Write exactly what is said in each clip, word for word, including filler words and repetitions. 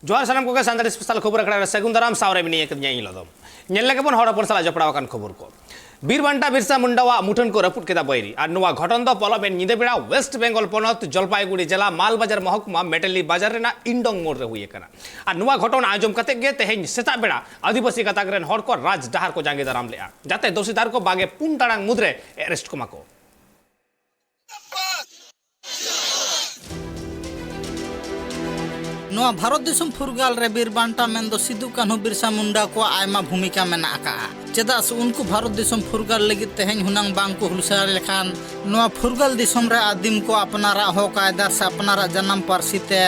ᱡᱚᱦᱟᱨ ᱥᱟᱱᱟᱢ ᱠᱚᱜᱮ, ᱥᱟᱱᱛᱟᱲᱤ ᱥᱯᱮᱥᱟᱞ ᱠᱷᱚᱵᱚᱨ ᱟᱠᱷᱲᱟ ᱨᱮ ᱥᱟᱹᱜᱩᱱ ᱫᱟᱨᱟᱢ᱾ ᱥᱟᱶᱨᱮ ᱢᱤᱱᱟᱹᱧᱟ ᱠᱟᱹᱫᱤᱧᱟ ᱤᱧ ᱞᱚᱫᱚᱢ᱾ ᱧᱮᱞ ᱞᱮᱜᱮ ᱵᱚᱱ ᱦᱚᱲ ᱦᱚᱯᱚᱱ ᱥᱟᱞᱟᱜ ᱡᱚᱯᱲᱟᱣ ᱟᱠᱟᱱ ᱠᱷᱚᱵᱚᱨ ᱠᱚ᱾ ᱵᱤᱨ ᱵᱟᱱᱴᱟ ᱵᱤᱨᱥᱟ ᱢᱩᱱᱰᱟᱣᱟᱜ ᱢᱩᱴᱷᱟᱹᱱ ᱠᱚ ᱨᱟᱹᱯᱩᱫ ᱠᱮᱫᱟ ᱵᱟᱹᱭᱨᱤ᱾ ᱟᱨ ᱱᱚᱣᱟ ᱜᱷᱚᱴᱚᱱ ᱫᱚ ᱯᱚᱞᱚᱵ ᱮᱱ ᱧᱤᱫᱟᱹ ᱵᱮᱲᱟ ᱳᱭᱮᱥᱴ ᱵᱮᱝᱜᱚᱞ ᱯᱚᱱᱚᱛ ᱡᱚᱞᱯᱟᱭᱜᱩᱲᱤ ᱡᱮᱞᱟ ᱢᱟᱞᱵᱟᱡᱟᱨ ᱢᱚᱦᱚᱠᱩᱢᱟ ᱢᱮᱴᱟᱞᱤ ᱵᱟᱡᱟᱨ ᱨᱮᱱᱟᱜ ᱤᱱᱰᱚᱝ ᱢᱳᱲ ᱨᱮ ᱦᱩᱭ ᱟᱠᱟᱱᱟ᱾ ᱟᱨ ᱱᱚᱣᱟ ᱜᱷᱚᱴᱚᱱ ᱟᱸᱡᱚᱢ ᱠᱟᱛᱮ ᱜᱮ ᱛᱮᱦᱮᱧ ᱥᱮᱛᱟᱜ ᱵᱮᱲᱟ ᱟᱹᱫᱤᱵᱟᱹᱥᱤ ᱜᱟᱛᱟᱠ ᱨᱮᱱ ᱦᱚᱲ ᱠᱚ ᱨᱟᱡᱽ ᱰᱟᱦᱟᱨ ᱠᱚ ᱡᱟᱸᱜᱮ ᱫᱟᱨᱟᱢ ᱞᱮᱫᱼᱟ, ᱡᱟᱛᱮ ᱫᱚᱥᱤᱫᱟᱨ ᱠᱚ ᱵᱟᱜᱮ ᱯᱩᱱ ᱴᱟᱲᱟᱝ ᱢᱩᱫᱽᱨᱮ ᱮᱨᱮᱥᱴ ᱠᱚᱢᱟ ᱠᱚ᱾ ᱱᱚᱣᱟ ᱵᱷᱟᱨᱚᱛ ᱫᱤᱥᱚᱢ ᱯᱷᱩᱨᱜᱟᱞ ᱨᱮ ᱵᱤᱨ ᱵᱟᱱᱴᱟ ᱢᱮᱱᱫᱚ ᱥᱤᱫᱩ ᱠᱟᱹᱱᱦᱩ ᱵᱤᱨᱥᱟ ᱢᱩᱱᱰᱟ ᱠᱚᱣᱟᱜ ᱟᱭᱢᱟ ᱵᱷᱩᱢᱤᱠᱟ ᱢᱮᱱᱟᱜ ᱟᱠᱟᱫᱼᱟ᱾ ᱪᱮᱫᱟᱜ ᱥᱮ ᱩᱱᱠᱩ ᱵᱷᱟᱨᱚᱛ ᱫᱤᱥᱚᱢ ᱯᱷᱩᱨᱜᱟᱞ ᱞᱟᱹᱜᱤᱫ ᱛᱮᱦᱮᱧ ᱦᱩᱱᱟᱹᱝ ᱵᱟᱝ ᱠᱚ ᱦᱩᱞᱥᱟᱹᱭ ᱞᱮᱠᱷᱟᱱ ᱱᱚᱣᱟ ᱯᱷᱩᱨᱜᱟᱞ ᱫᱤᱥᱚᱢ ᱨᱮ ᱟᱹᱫᱤᱢ ᱠᱚ ᱟᱯᱱᱟᱨᱟᱜ ᱦᱚᱠ ᱟᱭᱫᱟᱨ ᱥᱮ ᱟᱯᱱᱟᱨᱟᱜ ᱡᱟᱱᱟᱢ ᱯᱟᱹᱨᱥᱤ ᱛᱮ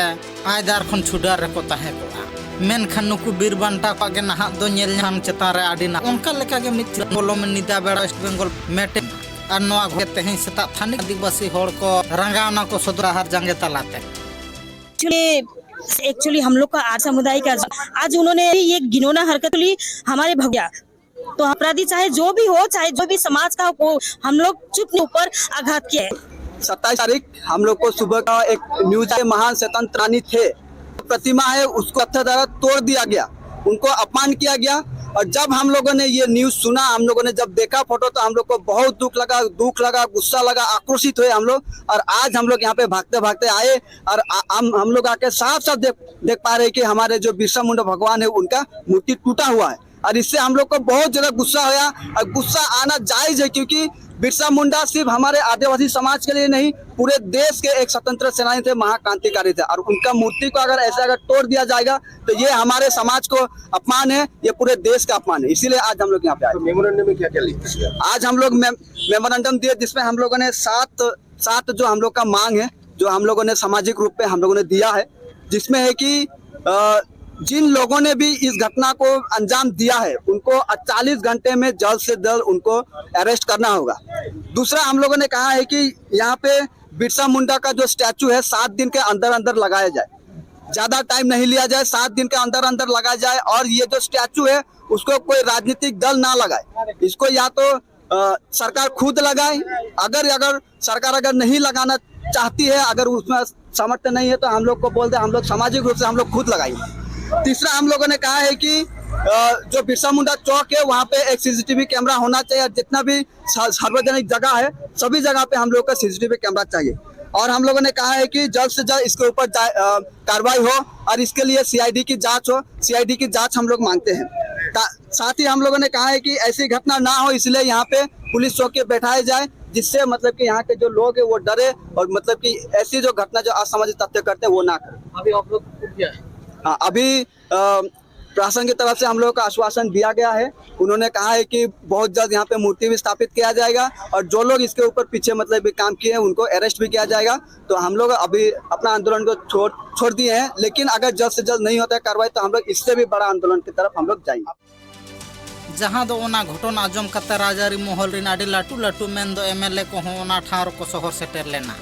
ᱟᱭᱫᱟᱨ ᱠᱷᱚᱱ ᱪᱷᱩᱰᱟᱨ ᱨᱮᱠᱚ ᱛᱟᱦᱮᱸ ᱠᱚᱜᱼᱟ᱾ ᱢᱮᱱᱠᱷᱟᱱ ᱱᱩᱠᱩ ᱵᱤᱨ ᱵᱟᱱᱴᱟ ᱠᱚᱣᱟᱜ ᱜᱮ ᱱᱟᱦᱟᱜ ᱫᱚ ᱧᱮᱞ ᱧᱟᱢ ᱪᱮᱛᱟᱱ ᱨᱮ ᱟᱹᱰᱤ ᱱᱟ-, ᱚᱱᱠᱟ ᱞᱮᱠᱟ ᱜᱮ ᱢᱤᱫ ᱪᱤᱨ ᱯᱚᱞᱚᱢ ᱧᱤᱫᱟᱹ ᱵᱮᱲᱟ ᱳᱭᱮᱥᱴ ᱵᱮᱝᱜᱚᱞ ᱢᱮᱴᱮᱱ ᱟᱨ ᱱᱚᱣᱟ ᱜᱮ ᱛᱮᱦᱮᱧ ᱥᱮᱛᱟᱜ ᱛᱷᱟᱹᱱᱤᱛ ᱟᱹᱫᱤᱵᱟᱹᱥᱤ ᱦᱚᱲ ᱠᱚ ᱨᱟᱸᱜᱟᱣᱱᱟ ᱠᱚ ᱥᱚᱫᱚᱨ ᱟᱦᱟᱨ ᱡᱟᱸᱜᱮ ᱛᱟᱞᱟᱛᱮ᱾ एक्चुअली एक्चुअली हम लोग का आज समुदाय का आज उन्होंने ये घिनौना हरकत ली हमारे भैया। तो अपराधी चाहे जो भी हो, चाहे जो भी समाज का हो, हम लोग चुप नहीं, ऊपर आघात किया है। सत्ताईस तारीख हम लोग को सुबह का एक न्यूज है, महान स्वतंत्र सेनानी थे, प्रतिमा है, उसको पत्थर द्वारा तोड़ दिया गया, उनको अपमान किया गया। और जब हम लोगों ने ये न्यूज सुना, हम लोगों ने जब देखा फोटो, तो हम लोग को बहुत दुख लगा, दुख लगा, गुस्सा लगा, आक्रोशित हुए हम लोग। और आज हम लोग यहाँ पे भागते भागते आए और आ-, हम हम लोग आके साफ साफ देख देख पा रहे हैं कि हमारे जो बिरसा मुंडा भगवान है, उनका मूर्ति टूटा हुआ है। और इससे हम लोग को बहुत ज्यादा गुस्सा होया। और गुस्सा आना जायज है, क्योंकि बिरसा मुंडा सिर्फ हमारे आदिवासी समाज के लिए नहीं, पूरे देश के एक स्वतंत्र सेनानी थे, महाक्रांतिकारी थे। और उनका मूर्ति को अगर ऐसे अगर तोड़ दिया जाएगा, तो ये हमारे समाज को अपमान है, ये पूरे देश का अपमान है। इसीलिए आज हम लोग यहाँ पे आए। तो मेमोरेंडम में क्या क्या लिखा गया? आज हम लोग मे-, मेमोरेंडम दिए, जिसमें हम लोगों ने सात सात जो हम लोग का मांग है, जो हम लोगों ने सामाजिक रूप पे हम लोगों ने दिया है, जिसमें है कि अ, जिन लोगों ने भी इस घटना को अंजाम दिया है, उनको चालीस घंटे में जल्द से जल्द उनको अरेस्ट करना होगा। दूसरा, हम लोगों ने कहा है कि यहाँ पे बिरसा मुंडा का जो स्टैचू है, सात दिन के अंदर अंदर लगाया जाए, ज्यादा टाइम नहीं लिया जाए, सात दिन के अंदर अंदर लगाया जाए। और ये जो स्टैचू है, उसको कोई राजनीतिक दल ना लगाए, इसको या तो अ, सरकार खुद लगाए। अगर अगर सरकार अगर नहीं लगाना चाहती है, अगर उसमें सामर्थ्य नहीं है तो हम लोग को बोल दे, हम लोग सामाजिक रूप से हम लोग खुद लगाएंगे। तीसरा हम लोगों ने कहा है कि अ, जो बिरसा मुंडा चौक है वहाँ पे एक सीसीटीवी कैमरा होना चाहिए, और जितना भी सा- सार्वजनिक जगह है सभी जगह पे हम लोग का सीसीटीवी कैमरा चाहिए। और हम लोगों ने कहा है कि जल्द से जल्द इसके ऊपर जा- अ, कार्रवाई हो और इसके लिए सीआईडी की जांच हो, सीआईडी की जांच हम लोग मांगते हैं। ता- साथ ही हम लोगों ने कहा है कि ऐसी घटना ना हो, इसलिए यहाँ पे पुलिस चौकी बैठाए जाए, जिससे मतलब कि यहाँ के जो लोग हैं वो डरे और मतलब कि ऐसी जो घटना जो असामाजिक तत्व करते हैं वो ना करें। अभी आप लोग क्या है? हाँ, अभी अ, प्रशासन की तरफ से हम लोगों को आश्वासन दिया गया है। उन्होंने कहा है कि बहुत जल्द यहाँ पे मूर्ति भी स्थापित किया जाएगा और जो लोग इसके ऊपर पीछे मतलब भी काम किए हैं उनको अरेस्ट भी किया जाएगा। तो हम लोग अभी अपना आंदोलन को छोड़ छोड़ दिए हैं, लेकिन अगर जल्द से जल्द नहीं होता है कार्रवाई तो हम लोग इससे भी बड़ा आंदोलन की तरफ हम लोग जाएंगे। ᱡᱟᱦᱟᱸ ᱫᱚ ᱚᱱᱟ ᱜᱷᱚᱴᱚᱱᱟ ᱟᱸᱡᱚᱢ ᱠᱟᱛᱮ ᱨᱟᱡᱽᱟᱹᱨᱤ ᱢᱚᱦᱚᱞ ᱨᱮᱱ ᱟᱹᱰᱤ ᱞᱟᱹᱴᱩ ᱞᱟᱹᱴᱩ ᱢᱮᱱ ᱫᱚ ᱮᱢᱮᱞᱮ ᱠᱚᱦᱚᱸ ᱚᱱᱟ ᱴᱷᱟᱶ ᱨᱮᱠᱚ ᱥᱚᱦᱚᱨ ᱥᱮᱴᱮᱨ ᱞᱮᱱᱟ᱾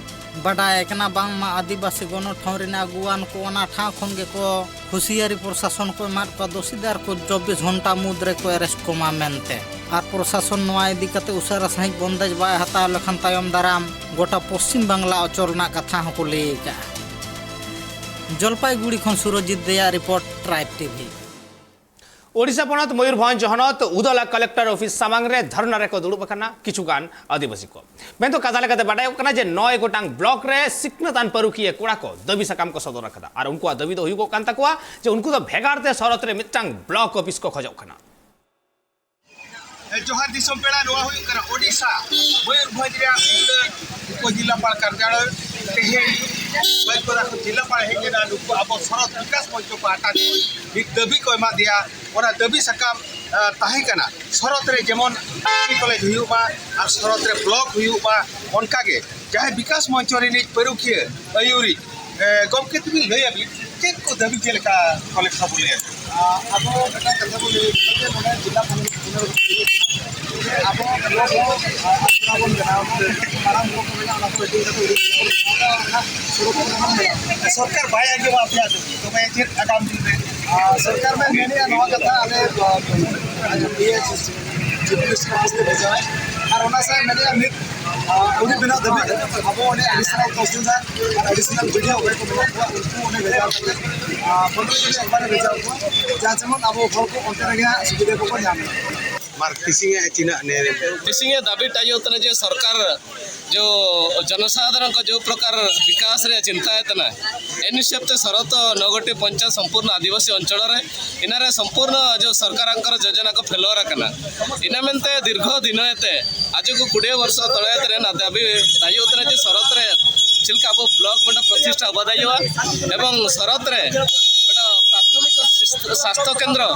ᱵᱟᱰᱟᱭ ᱟᱠᱟᱱᱟ ᱵᱟᱝᱢᱟ ᱟᱹᱫᱤᱵᱟᱹᱥᱤ ᱜᱚᱱᱚᱴᱷᱚᱱ ᱨᱮᱱ ᱟᱹᱜᱩᱣᱟᱱ ᱠᱚ ᱚᱱᱟ ᱴᱷᱟᱶ ᱠᱷᱚᱱ ᱜᱮᱠᱚ ᱦᱩᱥᱤᱭᱟᱹᱨᱤ ᱯᱨᱚᱥᱟᱥᱚᱱ ᱠᱚ ᱮᱢᱟᱫ ᱠᱚᱣᱟ, ᱫᱳᱥᱤᱫᱟᱨ ᱠᱚ ᱪᱚᱵᱵᱤᱥ ᱜᱷᱚᱱᱴᱟ ᱢᱩᱫᱽ ᱨᱮᱠᱚ ᱮᱨᱮᱥᱴ ᱠᱚᱢᱟ ᱢᱮᱱᱛᱮ᱾ ᱟᱨ ᱯᱨᱚᱥᱟᱥᱚᱱ ᱱᱚᱣᱟ ᱤᱫᱤ ᱠᱟᱛᱮ ᱩᱥᱟᱹᱨᱟ ᱥᱟᱺᱦᱤᱡ ᱵᱚᱱᱫᱮᱡ ᱵᱟᱭ ᱦᱟᱛᱟᱣ ᱞᱮᱠᱷᱟᱱ ᱛᱟᱭᱚᱢ ᱫᱟᱨᱟᱢ ᱜᱚᱴᱟ ᱯᱚᱥᱪᱤᱢ ᱵᱟᱝᱞᱟ ᱚᱪᱚᱞ ᱨᱮᱱᱟᱜ ᱠᱟᱛᱷᱟ ᱦᱚᱸᱠᱚ ᱞᱟᱹᱭ ᱟᱠᱟᱫᱼᱟ᱾ ᱡᱚᱞᱯᱟᱭᱜᱩᱲᱤ ᱠᱷᱚᱱ ᱥᱩᱨᱚᱡᱤᱛ ᱨᱮᱭᱟᱜ ᱨᱤᱯᱳᱨᱴ, ᱴᱨᱟᱭᱤᱵᱽ ᱴᱤᱵᱷᱤ᱾ ᱳᱰᱤᱥᱟ ᱯᱚᱱᱚᱛ ᱢᱚᱭᱩᱨᱵᱷᱚᱸᱡᱽ ᱦᱚᱱᱚᱛ ᱩᱫᱚᱞᱟ ᱠᱚᱞᱮᱠᱴᱚᱨ ᱚᱯᱷᱤᱥ ᱥᱟᱢᱟᱝ ᱨᱮ ᱫᱷᱚᱨᱱᱟ ᱨᱮᱠᱚ ᱫᱩᱲᱩᱵ ᱟᱠᱟᱱᱟ ᱠᱤᱪᱷᱩ ᱜᱟᱱ ᱟᱹᱫᱤᱵᱟᱹᱥᱤ ᱠᱚ᱾ ᱢᱮᱱᱫᱚ ᱠᱟᱛᱷᱟ ᱞᱮᱠᱟᱛᱮ ᱵᱟᱰᱟᱭᱚᱜ ᱠᱟᱱᱟ ᱡᱮ ᱱᱚᱭ ᱜᱚᱴᱟᱝ ᱵᱞᱚᱠ ᱨᱮ ᱥᱤᱠᱷᱱᱟᱹᱛᱟᱱ ᱯᱟᱹᱨᱩᱠᱷᱤᱭᱟᱹ ᱠᱚᱲᱟ ᱠᱚ ᱫᱟᱹᱵᱤ ᱥᱟᱠᱟᱢ ᱠᱚ ᱥᱚᱫᱚᱨ ᱟᱠᱟᱫᱟ ᱟᱨ ᱩᱱᱠᱩᱣᱟᱜ ᱫᱟᱹᱵᱤ ᱫᱚ ᱦᱩᱭᱩᱜᱚᱜ ᱠᱟᱱ ᱛᱟᱠᱚᱣᱟ ᱡᱮ ᱩᱱᱠᱩ ᱫᱚ ᱵᱷᱮᱜᱟᱨ ᱛᱮ ᱥᱚᱨᱚᱛ ᱨᱮ ᱢᱤᱫᱴᱟᱝ ᱵᱞᱚᱠ ᱚᱯᱷᱤᱥ ᱠᱚ ᱠᱷᱚᱡᱚᱜ ᱠᱟᱱᱟ᱾ ᱡᱚᱦᱟᱨ ᱫᱤᱥᱚᱢ ᱯᱮᱲᱟ, ᱱᱚᱣᱟ ᱦᱩᱭᱩᱜ ᱠᱟᱱᱟ ᱳᱰᱤᱥᱟ ᱢᱚᱭᱩᱨᱵᱷᱚᱸᱡᱽ ᱨᱮᱭᱟᱜ ᱩᱯᱚᱡᱤᱞᱟᱯᱟᱲ ᱠᱟᱨᱡᱟᱞᱚᱭ᱾ ᱛᱮᱦᱮᱧ ᱵᱟᱹᱨᱤᱯᱟᱫᱟ ᱠᱷᱚᱱ ᱡᱤᱞᱟᱯᱟᱲ ᱦᱮᱡ ᱞᱮᱱᱟ, ᱱᱩᱠᱩ ᱟᱵᱚ ᱥᱚᱨᱚᱛ ᱵᱤᱠᱟᱥ ᱢᱚᱧᱪᱚ ᱯᱟᱦᱴᱟ ᱠᱷᱚᱱ ᱢᱤᱫ ᱫᱟᱹᱵᱤ ᱠᱚ ᱮᱢᱟ ᱫᱮᱭᱟ᱾ ᱚᱱᱟ ᱫᱟᱹᱵᱤ ᱥᱟᱠᱟᱢ ᱛᱟᱦᱮᱸ ᱠᱟᱱᱟ ᱥᱚᱨᱚᱛ ᱨᱮ ᱡᱮᱢᱚᱱ ᱰᱤᱜᱽᱨᱤ ᱠᱚᱞᱮᱡᱽ ᱦᱩᱭᱩᱜ ᱢᱟ ᱟᱨ ᱥᱚᱨᱚᱛ ᱨᱮ ᱵᱞᱚᱠ ᱦᱩᱭᱩᱜ ᱢᱟ᱾ ᱚᱱᱠᱟᱜᱮ ᱡᱟᱦᱟᱸᱭ ᱵᱤᱠᱟᱥ ᱢᱚᱧᱪᱚ ᱨᱤᱱᱤᱡ ᱯᱟᱹᱨᱩᱠᱷᱤᱭᱟᱹ ᱟᱹᱭᱩᱨᱤᱡ ᱜᱚᱢᱠᱮ ᱛᱤᱵᱤᱱ ᱞᱟᱹᱭ ᱟᱵᱤᱱ ᱪᱮᱫ ᱠᱚ ᱫᱟᱹᱵᱤ ᱪᱮᱫ ᱞᱮᱠᱟ ᱠᱚᱞᱮᱠᱴ ᱠᱷᱚᱱ ᱵᱚᱱ ᱞᱟᱹᱭᱟ? ᱟᱵᱚ ᱢᱤᱫᱴᱟᱝ ᱠᱟᱛᱷᱟ ᱵᱚᱱ ᱞᱟᱹᱭ ᱠᱮᱫᱟ ᱡᱮ ᱱᱚᱰᱮ ᱡᱮᱞᱟ ᱯᱚᱱᱚᱛ ᱟᱵᱚ ᱵᱞᱚᱠ ᱦᱚᱸ ᱟᱥᱲᱟ ᱵᱚᱱ ᱵᱮᱱᱟᱣ ᱠᱮᱫᱟ, ᱢᱟᱨᱟᱝ ᱵᱚᱦᱚᱜ ᱠᱚ ᱢᱮᱱᱟᱜᱼᱟ, ᱚᱱᱟ ᱠᱚ ᱤᱫᱤ ᱠᱟᱛᱮ ᱩᱭᱦᱟᱹᱨ ᱵᱚᱱ ᱵᱮᱱᱟᱣ ᱮᱫᱟ, ᱚᱱᱟ ᱥᱚᱲᱚᱠ ᱵᱚᱱ ᱮᱢᱟ ᱠᱚᱣᱟ᱾ ᱥᱚᱨᱠᱟᱨ ᱵᱟᱭ ᱟᱸᱡᱚᱢᱟ ᱟᱯᱮᱭᱟᱜ ᱫᱚ, ᱛᱚᱵᱮ ᱪᱮᱫ ᱟᱜᱟᱢ ᱫᱤᱱ ᱨᱮ? ᱟᱨ ᱥᱚᱨᱠᱟᱨ ᱢᱟ ᱢᱮᱱᱮᱫᱼᱟ ᱱᱚᱣᱟ ᱠᱟᱛᱷᱟ ᱟᱞᱮ ᱤᱭᱟᱹ ᱪᱤᱯ ᱢᱤᱱᱤᱥᱴᱟᱨ ᱚᱯᱷᱤᱥ ᱛᱮ ᱵᱷᱮᱡᱟᱣᱟ᱾ ᱟᱨ ᱚᱱᱟ ᱥᱟᱶ ᱢᱮᱱᱮᱫᱼᱟ ᱢᱤᱫ ᱟᱹᱣᱨᱤ ᱵᱮᱱᱟᱜ ᱫᱷᱟᱹᱵᱤᱡ ᱟᱵᱚ ᱚᱸᱰᱮ ᱮᱰᱤᱥᱚᱱᱟᱞ ᱛᱚᱦᱥᱤᱞᱫᱟᱨ ᱟᱨ ᱮᱰᱤᱥᱚᱱᱟᱞ ᱵᱤᱰᱤᱳ ᱚᱠᱚᱭ ᱠᱚ ᱢᱮᱱᱟᱜ ᱠᱚᱣᱟ, ᱩᱱᱠᱩ ᱚᱸᱰᱮ ᱵᱷᱮᱡᱟ ᱠᱟᱛᱮ ᱯᱚᱱᱨᱚ ᱡᱚᱱ ᱮᱠᱵᱟᱨᱮ ᱵᱷᱮᱡᱟ ᱠᱚᱣᱟ, ᱡᱟᱦᱟᱸ ᱡᱮᱢᱚᱱ ᱟᱵᱚ ᱦᱚᱲ ᱠᱚ ᱚᱱᱛᱮ ᱨᱮᱜᱮ ᱦᱟᱸᱜ ᱥᱩᱵᱤᱫᱷᱟ ᱠᱚᱠᱚ ᱧᱟᱢ᱾ ᱢᱟᱨ ᱛᱤᱥᱤᱝ ᱮ ᱪᱤᱱᱟᱹᱜ ᱱᱮ ᱛᱤᱥᱤᱝ ᱮ ᱫᱟᱹᱵᱤ ᱴᱟᱭᱚ ᱛᱟᱦᱮᱱᱟ ᱡᱮ ᱥᱚᱨᱠᱟᱨ ᱡᱚ ᱡᱚᱱᱚᱥᱟᱫᱷᱟᱨᱚᱱ ᱠᱚ ᱡᱚ ᱯᱨᱚᱠᱟᱨ ᱵᱤᱠᱟᱥ ᱨᱮ ᱪᱤᱱᱛᱟᱭ ᱛᱟᱦᱮᱱᱟ, ᱮᱱ ᱦᱤᱥᱟᱹᱵ ᱛᱮ ᱥᱚᱨᱚᱛ ᱱᱚᱜᱚᱴᱤ ᱯᱚᱧᱪᱟᱭᱮᱛ ᱥᱚᱢᱯᱩᱨᱱᱚ ᱟᱹᱫᱤᱵᱟᱹᱥᱤ ᱚᱧᱪᱚᱲ ᱨᱮ ᱤᱱᱟᱨᱮ ᱥᱚᱢᱯᱩᱨᱱᱚ ᱡᱚ ᱥᱚᱨᱠᱟᱨᱟᱝᱠᱚᱨ ᱡᱳᱡᱚᱱᱟ ᱠᱚ ᱯᱷᱮᱞᱳᱨ ᱟᱠᱟᱱᱟ᱾ ᱤᱱᱟ ᱢᱮᱱᱛᱮ ᱫᱤᱨᱜᱷᱚ ᱫᱤᱱ ᱦᱚᱭᱛᱮ ᱟᱡᱚ ᱠᱚ ᱠᱩᱲᱤᱭᱟᱹ ᱵᱚᱨᱥᱚ ᱛᱚᱲᱮ ᱛᱮ ᱨᱮᱱ ᱫᱟᱹᱵᱤ ᱫᱟᱭᱚ ᱛᱮ ᱡᱮ ᱥᱚᱨᱚᱛ ᱨᱮ ᱪᱮᱫ ᱞᱮᱠᱟ ᱟᱵᱚ ᱵᱞᱚᱠ ᱢᱤᱫᱴᱟᱝ ᱯᱨᱚᱛᱤᱥᱴᱷᱟ ᱦᱚᱵᱟ ᱫᱟᱭᱚᱜᱼᱟ ᱮᱵᱚᱝ ᱥᱚᱨᱚᱛ ᱨᱮ ᱢᱤᱫᱴᱟᱝ ᱯᱨᱟᱛᱷᱚᱢᱤᱠ ᱥᱟᱥᱛᱷᱚ ᱠᱮᱱᱫᱨᱚ,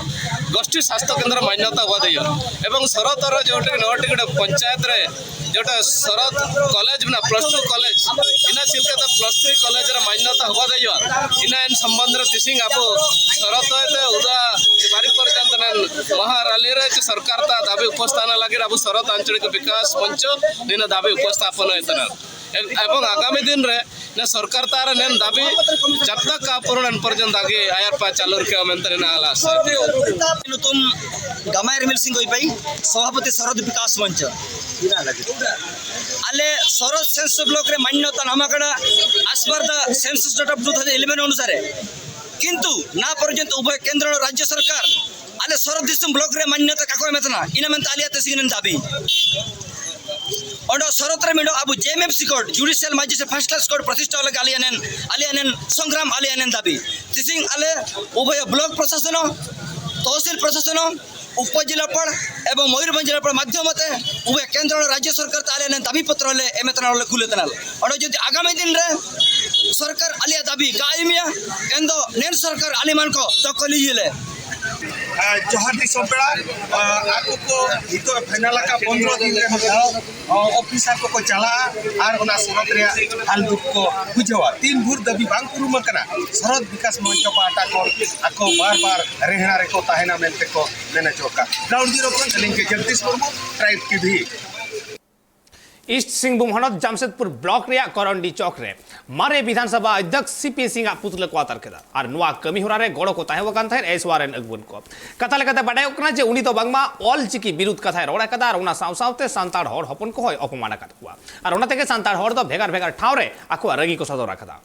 ᱜᱳᱥᱴᱷᱤ ᱥᱟᱥᱛᱷᱚ ᱠᱮᱱᱫᱨᱚ ᱢᱟᱱᱭᱚᱛᱟ ᱦᱚᱵᱟ ᱫᱟᱭᱚᱜᱼᱟ ᱮᱵᱚᱝ ᱥᱚᱨᱚᱛ ᱨᱮ ᱡᱚᱴᱤ ᱱᱚᱴᱤ ᱯᱚᱧᱪᱟᱭᱮᱛ ᱨᱮ ᱡᱚᱴᱟ ᱥᱚᱨᱚᱛ ᱠᱚᱞᱮᱡᱽ ᱢᱮᱱᱟᱜᱼᱟ, ᱯᱞᱟᱥ ᱴᱩ ᱠᱚᱞᱮᱡᱽ, ᱤᱱᱟᱹ ᱪᱮᱫ ᱞᱮᱠᱟᱛᱮ ᱯᱞᱟᱥ ᱛᱷᱨᱤ ᱠᱚᱞᱮᱡᱽ ᱨᱮ ᱢᱟᱱᱭᱚᱛᱟ ᱦᱚᱵᱟ ᱫᱟᱭᱚᱜᱼᱟ, ᱤᱱᱟᱹ ᱮᱱ ᱥᱚᱢᱵᱚᱱᱫᱷ ᱨᱮ ᱛᱤᱥᱤᱝ ᱟᱵᱚ ᱥᱚᱨᱚᱛ ᱦᱚᱭᱛᱮ ᱩᱫᱟ ᱵᱟᱨᱤ ᱯᱚᱨᱡᱚᱱᱛᱚ ᱱᱮᱱ ᱢᱚᱦᱟ ᱨᱟᱞᱤ ᱨᱮ ᱪᱮ ᱥᱚᱨᱠᱟᱨ ᱛᱟ ᱫᱟᱹᱵᱤ ᱩᱯᱚᱥᱛᱷᱟᱱ ᱞᱟᱹᱜᱤᱫ ᱟᱵᱚ ᱥᱚᱨᱚᱛ ᱟᱧᱪᱚᱲᱤᱠ ᱵᱤᱠᱟᱥ ᱢᱚᱧᱪᱚ ᱱᱤᱱᱟᱹ ᱫᱟᱹᱵᱤ ᱩᱯᱚᱥᱛᱷᱟᱯᱚᱱ ᱦᱩᱭᱩᱜ ᱠᱟᱱᱟ᱾ ᱮᱵᱚᱝ ᱟᱜᱟᱢᱤ ᱫᱤᱱ ᱨᱮ ᱱᱮ ᱥᱚᱨᱠᱟᱨ ᱛᱟᱨ ᱱᱮᱱ ᱫᱟᱹᱵᱤ ᱡᱟᱵ ᱛᱟᱠ ᱠᱟ ᱯᱩᱨᱚᱱ ᱯᱚᱨᱡᱚᱱᱛᱚ ᱫᱟᱹᱜᱤ ᱟᱭᱟᱨ ᱯᱟ ᱪᱟᱞᱩ ᱨᱠᱮ ᱢᱮᱱᱛᱮ ᱱᱮᱱ ᱟᱞᱟᱥ᱾ ᱧᱩᱛᱩᱢ ᱜᱟᱢᱟᱭ ᱨᱤᱢᱤᱞ ᱥᱤᱝ ᱜᱚᱭᱯᱟᱹᱭ, ᱥᱚᱵᱷᱟᱯᱚᱛᱤ ᱥᱚᱨᱚᱫ ᱵᱤᱠᱟᱥ ᱢᱚᱧᱪᱚ᱾ ᱟᱞᱮ ᱥᱚᱨᱚᱫ ᱥᱮᱱᱥᱚᱥ ᱵᱞᱚᱠ ᱨᱮ ᱢᱟᱱᱭᱚᱛᱟ ᱱᱟᱢᱟ ᱠᱟᱱᱟ as per the census data of two thousand eleven ᱚᱱᱩᱥᱟᱨᱮ, ᱠᱤᱱᱛᱩ ᱱᱟ ᱯᱚᱨᱡᱚᱱᱛᱚ ᱩᱵᱷᱚᱭ ᱠᱮᱱᱫᱨᱚ ᱨᱟᱡᱽᱡᱚ ᱥᱚᱨᱠᱟᱨ ᱟᱞᱮ ᱥᱚᱨᱚᱫ ᱫᱤᱥᱚᱢ ᱵᱞᱚᱠ ᱨᱮ ᱢᱟᱱᱭᱚᱛᱟ ᱠᱟᱠᱚ ᱮᱢᱮᱛᱟᱱᱟ, ᱤᱱᱟᱹ ᱢᱮᱱᱛᱮ ᱟᱞᱮᱭᱟᱜ ᱛᱮᱥᱤᱝ ᱨᱮᱱ ᱫᱟᱹᱵᱤ᱾ ᱚᱸᱰᱮ ᱥᱚᱨᱚᱛ ᱨᱮ ᱢᱤᱫ ᱟᱵᱚ J M F C court, judicial magistrate first class court ᱯᱨᱚᱛᱤᱥᱴᱷᱟ ᱞᱟᱹᱜᱤᱫ ᱟᱞᱮᱭᱟᱜ ᱱᱮᱱ, ᱟᱞᱮᱭᱟᱜ ᱱᱮᱱ ᱥᱚᱝᱜᱨᱟᱢ, ᱟᱞᱮᱭᱟᱜ ᱱᱮᱱ ᱫᱟᱹᱵᱤ᱾ ᱛᱮᱥᱤᱝ ᱟᱞᱮ ᱩᱵᱷᱚᱭ ᱵᱞᱚᱠ ᱯᱨᱚᱥᱟᱥᱚᱱ, ᱛᱚᱦᱥᱤᱞ ᱯᱨᱚᱥᱟᱥᱚᱱ, ᱩᱯᱚᱡᱮᱞᱟᱯᱟᱲ ᱮᱵᱚᱝ ᱢᱚᱭᱩᱨᱵᱷᱚᱸᱡᱽ ᱡᱮᱞᱟᱯᱟᱲ ᱢᱟᱫᱽᱫᱷᱚᱢ ᱛᱮ ᱩᱵᱷᱚᱭ ᱠᱮᱱᱫᱨᱚ ᱨᱟᱡᱽᱡᱚ ᱥᱚᱨᱠᱟᱨ ᱛᱮ ᱟᱞᱮᱭᱟᱜ ᱱᱮᱱ ᱫᱟᱹᱵᱤ ᱯᱚᱛᱨᱚ ᱞᱮ ᱮᱢᱮᱛᱟᱱᱟ, ᱞᱮ ᱠᱩᱞᱮᱛᱟᱱᱟ᱾ ᱚᱸᱰᱮ ᱡᱩᱫᱤ ᱟᱜᱟᱢᱤ ᱫᱤᱱ ᱨᱮ ᱥᱚᱨᱠᱟᱨ ᱟᱞᱮᱭᱟᱜ ᱫᱟᱹᱵᱤ ᱠᱟ ᱮᱢᱤᱭᱟ, ᱮᱱᱫᱚ ᱱᱮᱱ ᱥᱚᱨᱠᱟᱨ ᱟᱞᱮ ᱢᱟᱱ ᱠᱚ ᱫᱚᱠᱚᱞᱤᱭᱟᱹ ᱞᱮ᱾ ᱡᱚᱦᱟᱨ ᱫᱤᱥᱚᱢ ᱯᱮᱲᱟ, ᱟᱠᱚ ᱠᱚ ᱱᱤᱛᱚᱜ ᱯᱷᱟᱭᱱᱟᱞ ᱟᱠᱟᱫ ᱯᱚᱱᱨᱚ ᱫᱤᱱ ᱨᱮ ᱢᱤᱫ ᱫᱷᱟᱣ ᱚᱯᱷᱤᱥᱟᱨ ᱠᱚᱠᱚ ᱪᱟᱞᱟᱜᱼᱟ ᱟᱨ ᱚᱱᱟ ᱥᱚᱨᱚᱛ ᱨᱮᱭᱟᱜ ᱦᱟᱞ ᱫᱩᱠ ᱠᱚ ᱵᱩᱡᱷᱟᱹᱣᱟ᱾ ᱛᱤᱱ ᱵᱷᱳᱨ ᱫᱟᱹᱵᱤ ᱵᱟᱝ ᱯᱩᱨᱩᱱ ᱟᱠᱟᱱᱟ, ᱥᱚᱨᱚᱛ ᱵᱤᱠᱟᱥ ᱢᱚᱧᱪᱚ ᱯᱟᱦᱴᱟ ᱠᱷᱚᱱ ᱟᱠᱚ ᱵᱟᱨ ᱵᱟᱨ ᱨᱮᱦᱲᱟ ᱨᱮᱠᱚ ᱛᱟᱦᱮᱱᱟ ᱢᱮᱱᱛᱮ ᱠᱚ ᱢᱮᱱ ᱦᱚᱪᱚ ᱟᱠᱟᱫ᱾ ᱜᱨᱟᱣᱩᱱᱰ ᱡᱤᱨᱳ ᱠᱷᱚᱱ ᱟᱹᱞᱤᱧ ᱜᱮ Jogdish Murmu, tribe TV. East Singhbhum ᱦᱚᱱᱚᱛ ᱡᱟᱢᱥᱮᱫᱽᱯᱩᱨ ᱵᱞᱚᱠ ᱨᱮᱭᱟᱜ ᱠᱚᱨᱚᱱᱰᱤ ᱪᱚᱠ ᱨᱮ ᱢᱟᱨᱮ ᱵᱤᱫᱷᱟᱱ ᱥᱚᱵᱷᱟ ᱚᱫᱽᱫᱷᱚᱠᱥ ᱥᱤ ᱯᱤ ᱥᱤᱝ ᱟᱜ ᱯᱩᱛᱞᱟᱹ ᱠᱚ ᱟᱛᱟᱨ ᱠᱮᱫᱟ ᱟᱨ ᱱᱚᱣᱟ ᱠᱟᱹᱢᱤ ᱦᱚᱨᱟ ᱨᱮ ᱜᱚᱲᱚ ᱠᱚ ᱛᱟᱦᱮᱸ ᱟᱠᱟᱱ ᱛᱟᱦᱮᱸᱫ ᱮᱥᱣᱟᱨ ᱨᱮᱱ ᱟᱹᱜᱩᱣᱟᱹᱱ ᱠᱚ᱾ ᱠᱟᱛᱷᱟ ᱞᱮᱠᱟᱛᱮ ᱵᱟᱰᱟᱭᱚᱜ ᱠᱟᱱᱟ ᱡᱮ ᱩᱱᱤ ᱫᱚ ᱵᱟᱝᱢᱟ ᱚᱞ ᱪᱤᱠᱤ ᱵᱤᱨᱩᱫᱷ ᱠᱟᱛᱷᱟᱭ ᱨᱚᱲ ᱟᱠᱟᱫᱟ ᱟᱨ ᱚᱱᱟ ᱥᱟᱶ ᱥᱟᱶᱛᱮ ᱥᱟᱱᱛᱟᱲ ᱦᱚᱲ ᱦᱚᱯᱚᱱ ᱠᱚᱦᱚᱸᱭ ᱚᱯᱚᱢᱟᱱ ᱟᱠᱟᱫ ᱠᱚᱣᱟ ᱟᱨ ᱚᱱᱟ ᱛᱮᱜᱮ ᱥᱟᱱᱛᱟᱲ ᱦᱚᱲ ᱫᱚ ᱵᱷᱮᱜᱟᱨ ᱵᱷᱮᱜᱟᱨ ᱴᱷᱟᱶ ᱨᱮ ᱟᱠᱚᱣᱟᱜ ᱨᱟᱹᱜᱤ ᱠᱚ ᱥᱚᱫᱚᱨ ᱟᱠᱟᱫᱟ᱾